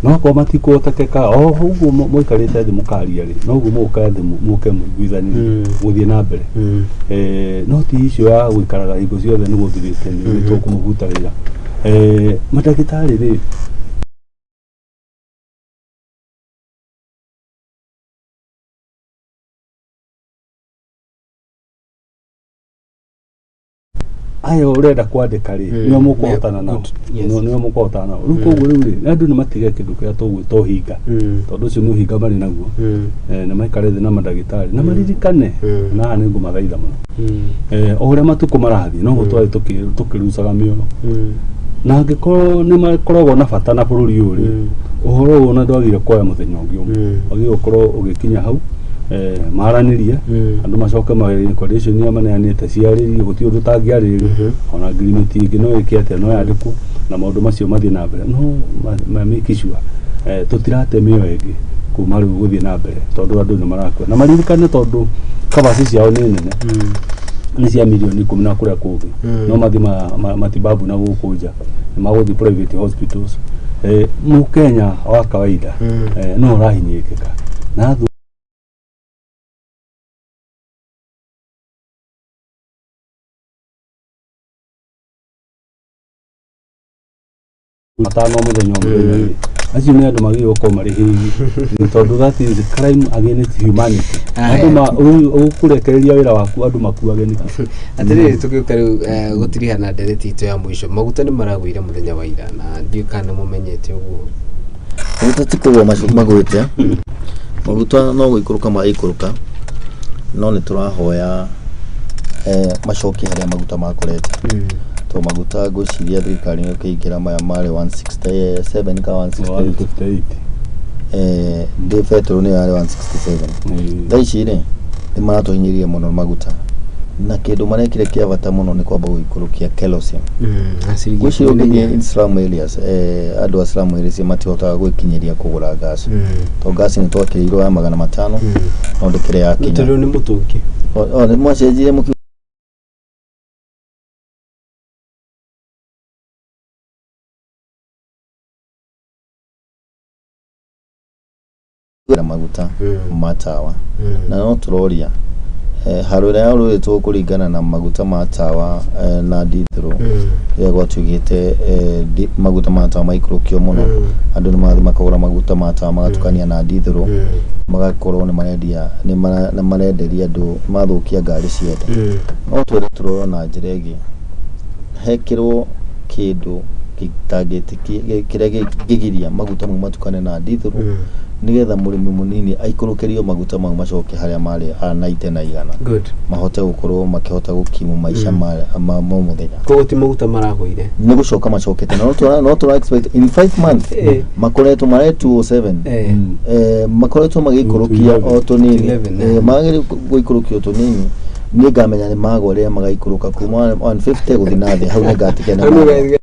No akorwo matikũhotekeka, o ũguo mũikarĩte thĩ mũkaria rĩ, noguo mũgũka thĩ mũke mũiguithanĩrie mũthiĩ na mbere. No ti icio ya gũikaraga hingo ciothe nĩ gũthirĩte nĩ tũkũmũbuta wĩra. Mandagĩtarĩ rĩ, aya ũrenda kwandĩka rĩ, nĩo mũkũhotana nao. Good. Yes. Nĩo mũkũhotana nao. Rĩu koguo rĩu rĩ, andũ nĩ matige kĩndũ kĩrĩa tũgwĩta ũhinga, tondũ ũcio nĩ ũhinga marĩ naguo. Nĩ maikare thĩ na mandagĩtarĩ na maririkane, na haha nĩ ngũmathaitha mũno, o ũrĩa matukũ marathiĩ noguo twarĩ tũkĩrucaga mĩoyo, na angĩkorwo nĩ makoragwo na bata na bũrũri ũyũ rĩ, ũhoro ũyũ ona ndwagĩrĩire kuoya mũthenya ũngĩ ũmwe, wagĩrĩire gũkorwo ũgĩkinya hau, maranĩrie, andũ macoke magerie condition iria maneanĩte ciarĩrie. Gũtirĩ ũndũ ũtangĩarĩrĩria, ona agreement ĩngĩ no ĩke atĩa, no yandĩkwo na maũndũ macio mathiĩ na mbere, no make sure tũtirate mĩoyo ĩngĩ kuma rĩu gũthiĩ na mbere, tondũ andũ nĩ marakua. Na maririkane, tondũ covers ciao nĩ nene, nĩ cia mirioni 10 na kũrĩa kũngĩ, no mathiĩ matibabu na gũkũ nja, nĩ magũthiĩ private hospitals. Mũkenya wa kawaida no ũrahinyĩrĩrĩka na matano mũthenya o mũthenya rĩ, acio nĩ andũ magĩrĩirwo gũkorwo marĩ hĩgi, nĩ tondũ that is crime against humanity. Andũ ũkũrekereria wĩra waku andũ makuage nĩkĩ? Atĩrĩrĩ, tũgĩũka rĩu gũtiriha na ndereti itũ ya mũico, maguta nĩ maragũire mũthenya wa ira, na ndiũĩ kana nĩ mũmenyete ũguo. Maguta ti kũgũa magũĩte, maguta no gũikũrũka maraikũrũka, no nĩ tũrahoya macokie harĩa maguta makorete, tondũ maguta ngwĩciria thirikari nĩ ĩkĩingĩra maya marĩ 167 ka 168. 158. Ndĩ betũrũ nĩyo yarĩ 167. Thaa ici rĩ, nĩ maratũhinyĩrĩria mũno maguta, na kĩndũ marekire kĩa bata mũno nĩ kwamba gũikũrũkia kerosene. Na ciringi Ngwĩciria 18. Ũngĩthiĩ in slum areas, andũ a slum areas matihotaga gwĩkinyĩria kũgũra gas, tondũ gas nĩ twakĩrĩirwo ya 500, no ndĩkĩrĩ yakinya. Tondũ nĩ mũtũngi. O nĩ mwacenjirie mũkiuga maguta ma tawa, na no tũroria haro ĩrĩa yarũĩtwo kũringana na maguta ma tawa na ndithũrũ, rĩrĩa gwatuĩkĩte maguta ma tawa maikũrũkio mũno, andũ nĩ marathiĩ makagũra maguta ma tawa magatukania na ndithũrũ, magakorwo nĩ marendia, nĩ marenderia andũ, mathũkia ngari ciothe. No twende tũrorwo na njĩra ĩngĩ, hekĩrwo kĩndũ gĩtangĩtĩkia kĩrĩa kĩngĩgiria maguta mau matukane na ndithũrũ, nĩgetha mũrĩmi mũnini aikũrũkĩrio maguta mau macoke harĩa marĩ a 90 na 100, Good. mahote gũkorwo makĩhota gũkimu maica ma o mũthenya. Koguo ti maguta maragũire? Nĩ gũcoka macokete, na no tũra expect in 5 months makoretwo marĩ 207, makoretwo magĩikũrũkia o tũnini. 11, Magĩrĩirwo gũikũrũkio tũnini. Niĩ ngamenya nĩ magwa rĩrĩa magaikũrũka kuma 150 gũthiĩ na thĩ, hau nĩ ngatiga nĩ Hau nĩ magwa.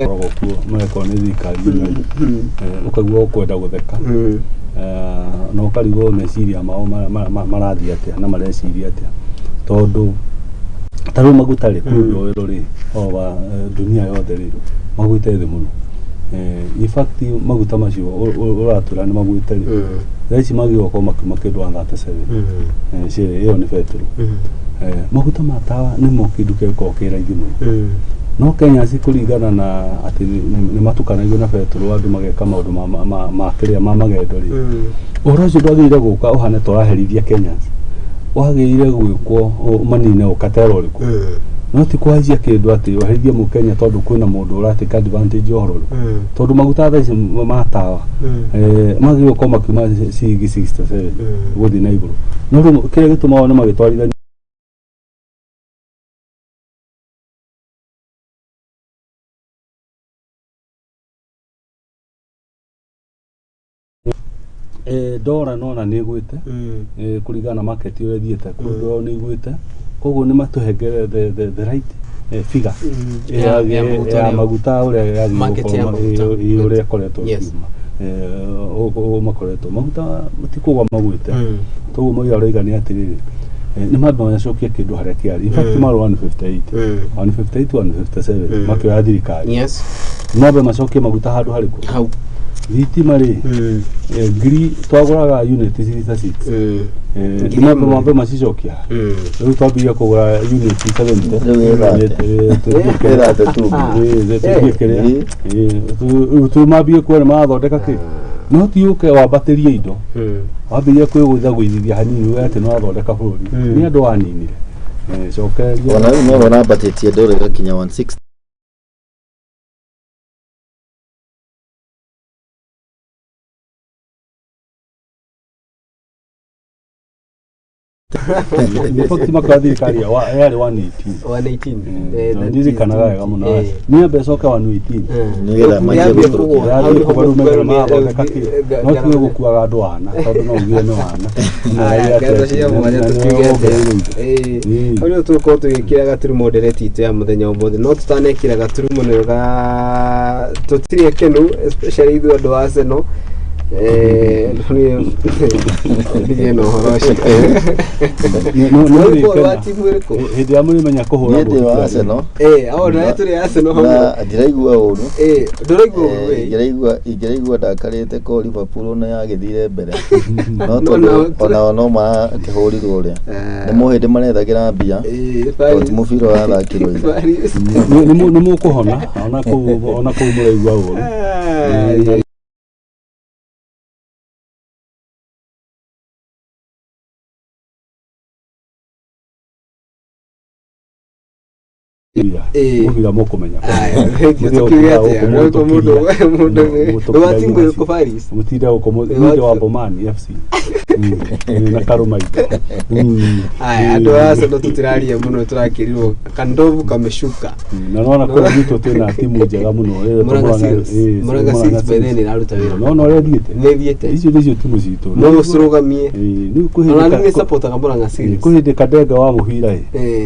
Koragwo kuo marekwo nĩ thirikari ĩno rĩ, ũkaigua ũkwenda gũtheka, na ũkarigwo meciria mao marathiĩ atĩa na mareciria atĩa, tondũ ta rĩu maguta rĩ, crude oil rĩ, over dunia yothe rĩ, magwĩte thĩ mũno. In fact maguta macio ũratwĩra nĩ magwĩte rĩ, thaa ici magĩrĩirwo gũkorwo makiuma kĩndũ 137. Cĩrĩ ĩyo nĩ betũrũ. Maguta ma tawa nĩmo kĩndũ kĩngĩkorwo kĩ raithi mũno, no Kenya kũringana na atĩ nĩ matukanagio na betũrũ, andũ mageka maũndũ ma kĩrĩa ma magendo rĩ, ũhoro ũcio ndwagĩrĩire gũka ũhane ta ũraherithia Kenyans. Wagĩrĩire gwĩkwo manine ũkatera ũrĩkũ, no ti kũhaicia kĩndũ atĩ ũherithie mũkenya tondũ kwĩna mũndũ ũratake advantage ũhoro ũrĩkũ, tondũ maguta thaa ici ma tawa magĩrĩirwo gũkorwo makiuma ciringi 67 gũthiĩ na igũrũ, no rĩu kĩrĩa gĩtũmaga one magĩtwarithania ndora nona nĩ ĩgwĩte kũringana na market ũrĩa ĩthiĩte, kũndũ nĩ ĩgwĩte, koguo nĩ matũhengere the right figure ya maguta ya ũrĩa- maguta ũrĩa yagĩrĩirwo Market ya gũkorwo maguta. ũrĩa ĩkoretwo ĩkiuma. Ũguo makoretwo maguta matikũgwa magwĩte. Toguo moiga ũroiga nĩ atĩrĩrĩ, nĩ mambe macokie kĩndũ harĩa kĩarĩ. In fact marĩ 158, 158, 157 makĩoya thirikari. Mambe macokie maguta handũ harĩkũ? Hau. Thitima rĩ, ngiri twagũraga unit 66. Ngiri nĩ mambe ĩmwe. mambe macicokia. Rĩu twambirie kũgũra unit 70. Rĩu ĩ 30. Tũthiĩ Ĩ 32. Tũthiĩ kĩrĩa. Rĩu tũmambie kuona marathondeka kĩ, no ti ũke wambatĩrie indo, wambirie kwĩgũithagũithithia hanini uge atĩ nĩ wathondeka bũrũri. Nĩ andũ waninire. Cokereria. Ona rĩu no marambatĩtie ndora ĩgakinya 160. In fact makora thirikari yarĩ 118. 118. That is Ndirikanaga wega mũno. Nĩ ambe coke 118. Nĩgetha manjie Yambie gũtũrũkia. kũgũa. Yathiĩ Hau kũgwa rĩu nĩho menya mũgũkũ marathondeka kĩ, no tiwe gũkuaga andũ ana tondũ no ugire nĩ wana. Aya, ngatho cia mwanya tũkiuge atĩa. Hau nĩho tũgũkorwo tũgĩkĩra gaturumo ndereti itũ ya mũthenya ũmũthĩ, no tũtanekĩra gaturumo nĩ ga tũtirĩ akenu, especially ithuĩ andũ a Arsenal. Niĩ ndigĩ na ũhoro ũcio. Ũgũkorwo wa timu ĩrĩkũ? Hĩndĩ ĩrĩa mũrĩmenya kũhũra Niĩ ndĩ wa mũhiki. Arsenal. Ao nawe tũrĩ Arsenal hamwe. Na ndiraigua ũru. Ndũraigua ũru ĩ? Ingĩraigua ndakarĩte ko Liverpool ona yagĩthire mbere, no No, tondũ no, onao no marakĩhũrirwo ũrĩa nĩ mũhĩndĩ marethagĩra mbia, Eh, tondũ ti mũbira ũrathakirwo ira. Paris. Nĩ mũkũhona ona kũu mũraigua ũru. Ah, Mũbira mũkũmenya. Aya, thank you. Tukiuge atĩa? Rĩu mũndũ nĩ wa timu ĩrĩkũ, Paris? Mũtinde gũkũ nĩ wa Bomani FC na Karũmaitho. Aya, andũ a Arsenal tũtiraria mũno, tũrakĩrirwo kandovu kameshuka. Na nona kũrĩa gwitũ twĩna timu njega mũno ĩretwo Murang'a Murang'a- Seals. Murang'a Seals by then ĩraruta wĩra. Nona ũrĩa ĩthiĩte. Nĩ ĩthiĩte. Icio nĩcio timu citũ. No ũcirũgamie. Rĩu kwĩ Ona hĩndĩ nĩ supportaga Murang'a Seals. Kwĩ hĩndĩ Kadenge wa mũbira ĩ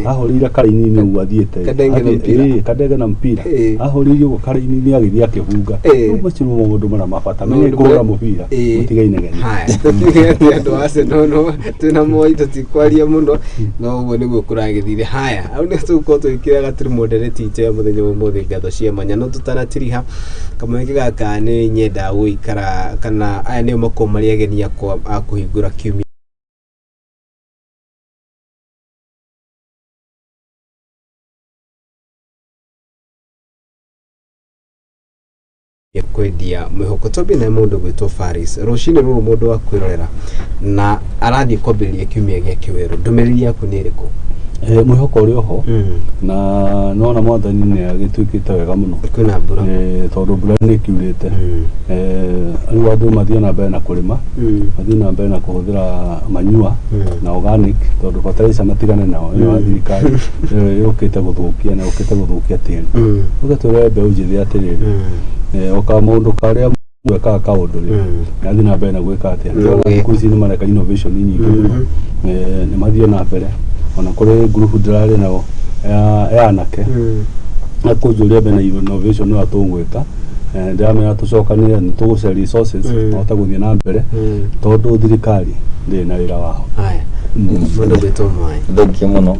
ahũrĩire karaini-inĩ ũguo athiĩte ĩ. Kadenge na mpira. Kadenge na mpira. Ahũrĩire ũguo karaini-inĩ agĩthiĩ akĩbunga. Rĩu macio nĩmo maũndũ marĩa ma bata. Menyai Maũndũ kũhũra mũbira, mũtige inegene. Haya, tũkiuge atĩ andũ a Arsenal no twĩna moi tũtikwaria mũno, no ũguo nĩguo kũragĩthire. Haya, hau nĩ tũgũkorwo tũgĩkĩra gaturumo ndereti itũ ya mũthenya wa ũmũthĩ, ngatho cia mwanya. No tũtanatiriha kamweke gaka, nĩ nyenda gũikara kana aya nĩo makorwo marĩ ageni akwa a kũhingũra kiumia kwendia mwĩhoko. Twambie na mũndũ gwĩtwo Faris rũcinĩ rũrũ, mũndũ wa kwĩrorera na arathiĩ kwambĩrĩria kiumia gĩake werũ, ndũmĩrĩri yaku nĩ ĩrĩkũ? Mwĩhoko ũrĩ oho, na nona mwathani nĩ agĩtuĩkĩte wega mũno. Kwĩna mbura. Tondũ mbura nĩ ĩkiurĩte. Rĩu andũ mathiĩ na mbere na kũrĩma, mathiĩ na mbere na kũhũthĩra manyua na organic, tondũ fertilizer matigane nao, ĩno ya thirikari ĩyo yũkĩte gũthũkia na yũkĩte gũthũkia tĩri. Ũke twĩre mbeũ njĩthĩ atĩrĩrĩ, o kamũndũ karĩa ekaga kaũndũ rĩ, nĩathiĩ na mbere na gwĩka atĩa. Thikũ ici nĩ mareka innovation nyingĩ mũno. Nĩ mathiĩ na mbere, ona kũrĩ group ndĩrarĩ nao ya anake na kũnjũria mbere na innovation ĩrĩa tũgwĩka. Ndĩramera tũcokanĩre nĩ tũgũcaria resources mahote gũthiĩ na mbere, tondũ thirikari ndĩrĩ na wĩra wao. Haya, mũndũ gwĩtwo Mwai. Thank you mũno.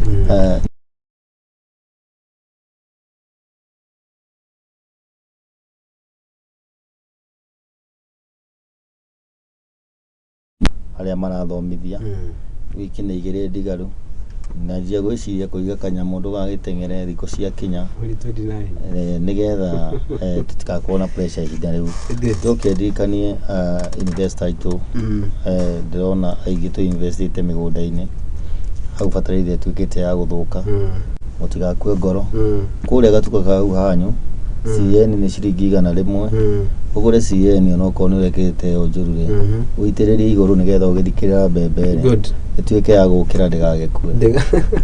Arĩa marathomithia wiki nĩ igĩrĩ ndigaru, na njia gwĩciria kũiga kanyamũ ndũgagĩteng'ere thikũ cia kinya. Mweri 29. Nĩgetha tũtigakorwo na pressure ihinda rĩu. Njoke ndirikanie investor aitũ, ndĩrona aingĩ tũ investĩte mĩgũnda-inĩ hau, bataraitha ĩtuĩkĩte ya gũthũka. Mũtigakue ngoro. Kũrĩa gatuka kau hanyu, CN nĩ ciringi 100. Ũgũre CN onokorwo nĩ ũrekĩrĩte ĩyo njũru rĩ, ũitĩrĩrie igũrũ nĩgetha ũgĩthikĩrĩra mbembe rĩ, ĩtuĩke ya gũkĩra ndĩgagĩkue.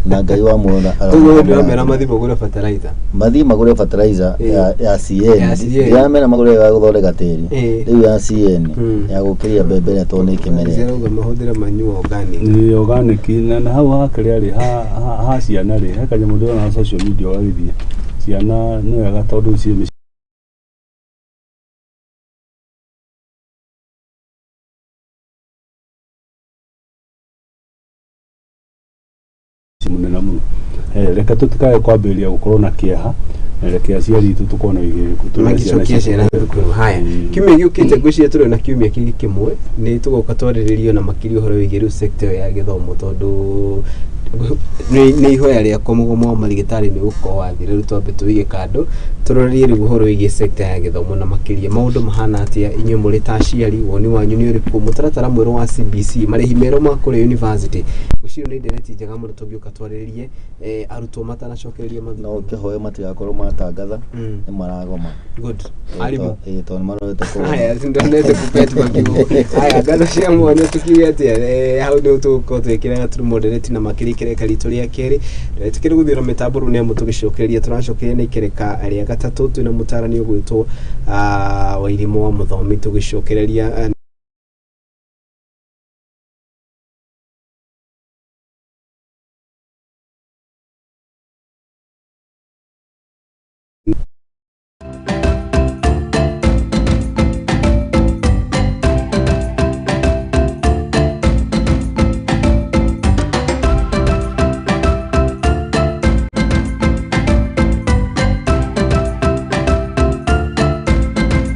Na Ngai wa muoyo Koguo ndĩramera mathiĩ magũre fertilizer. Mathiĩ magũre fertilizer ya CN. Ya CN. Ndiramera magũre ya gũthondeka tĩri, rĩu ya CN ya gũkĩria mbembe ĩrĩa tondũ nĩ ĩkĩmerete. Ndĩrauga mahũthĩre manure organic. Nĩ organic na hau hakĩrĩa rĩ, ha ciana rĩ, he kanyamũ ndĩrona social media ũgagĩthiĩ ciana nĩ wega tondũ ciĩ mĩciĩ mũnene mũno. Reke tũtikae kwambĩrĩria gũkorwo na kĩeha, na reke aciari itũ tũkorwo na ũigĩrĩrĩku twĩre ciana Magĩcokia citũ. Ciana thukuru. Haya, kiumia gĩũkĩte ngwĩciria tũrĩ na kiumia kĩngĩ kĩmwe nĩ tũgoka twarĩrĩrio na makĩria ũhoro wĩgiĩ rĩu sector ĩyo ya gĩthomo, tondũ nĩ ihoya rĩakwa mũgomo wa marigĩtarĩ nĩ ũgũkorwo wathira. Rĩu twambe tũwĩige kando, tũrorie rĩu ũhoro wĩgiĩ sector ya gĩthomo na makĩria maũndũ mahana atĩa, inyuĩ mũrĩ ta aciari woni wanyu nĩ ũrĩkũ, mũtaratara mwerũ wa CBC, marĩhi merũ ma kũrĩa university. Ngwĩciria nĩ ndereti njega mũno tũngĩũka twarĩrĩrie, arutwo matanacokereria No mathukuru. ũkĩhoe matigakorwo matangatha nĩ maragoma. Good. Arimũ. Tondũ nĩ marorete kũgoma. Haya, ndonete kupet makiugo. Haya, ngatho cia mwanya tukiuge atia, hau nĩ tũgũkorwo twĩkĩra gaturumo ndereti na makĩria ikereka ritũ rĩa kerĩ. Ndũgetĩkĩre gũthiũra mĩtambo rĩu nĩ amu tũgĩcokereria tũracokereria na ikereka rĩa gatatũ twĩna mũtarani ũgwĩtwo Wairimũ wa Mũthomi tũgĩcokereria.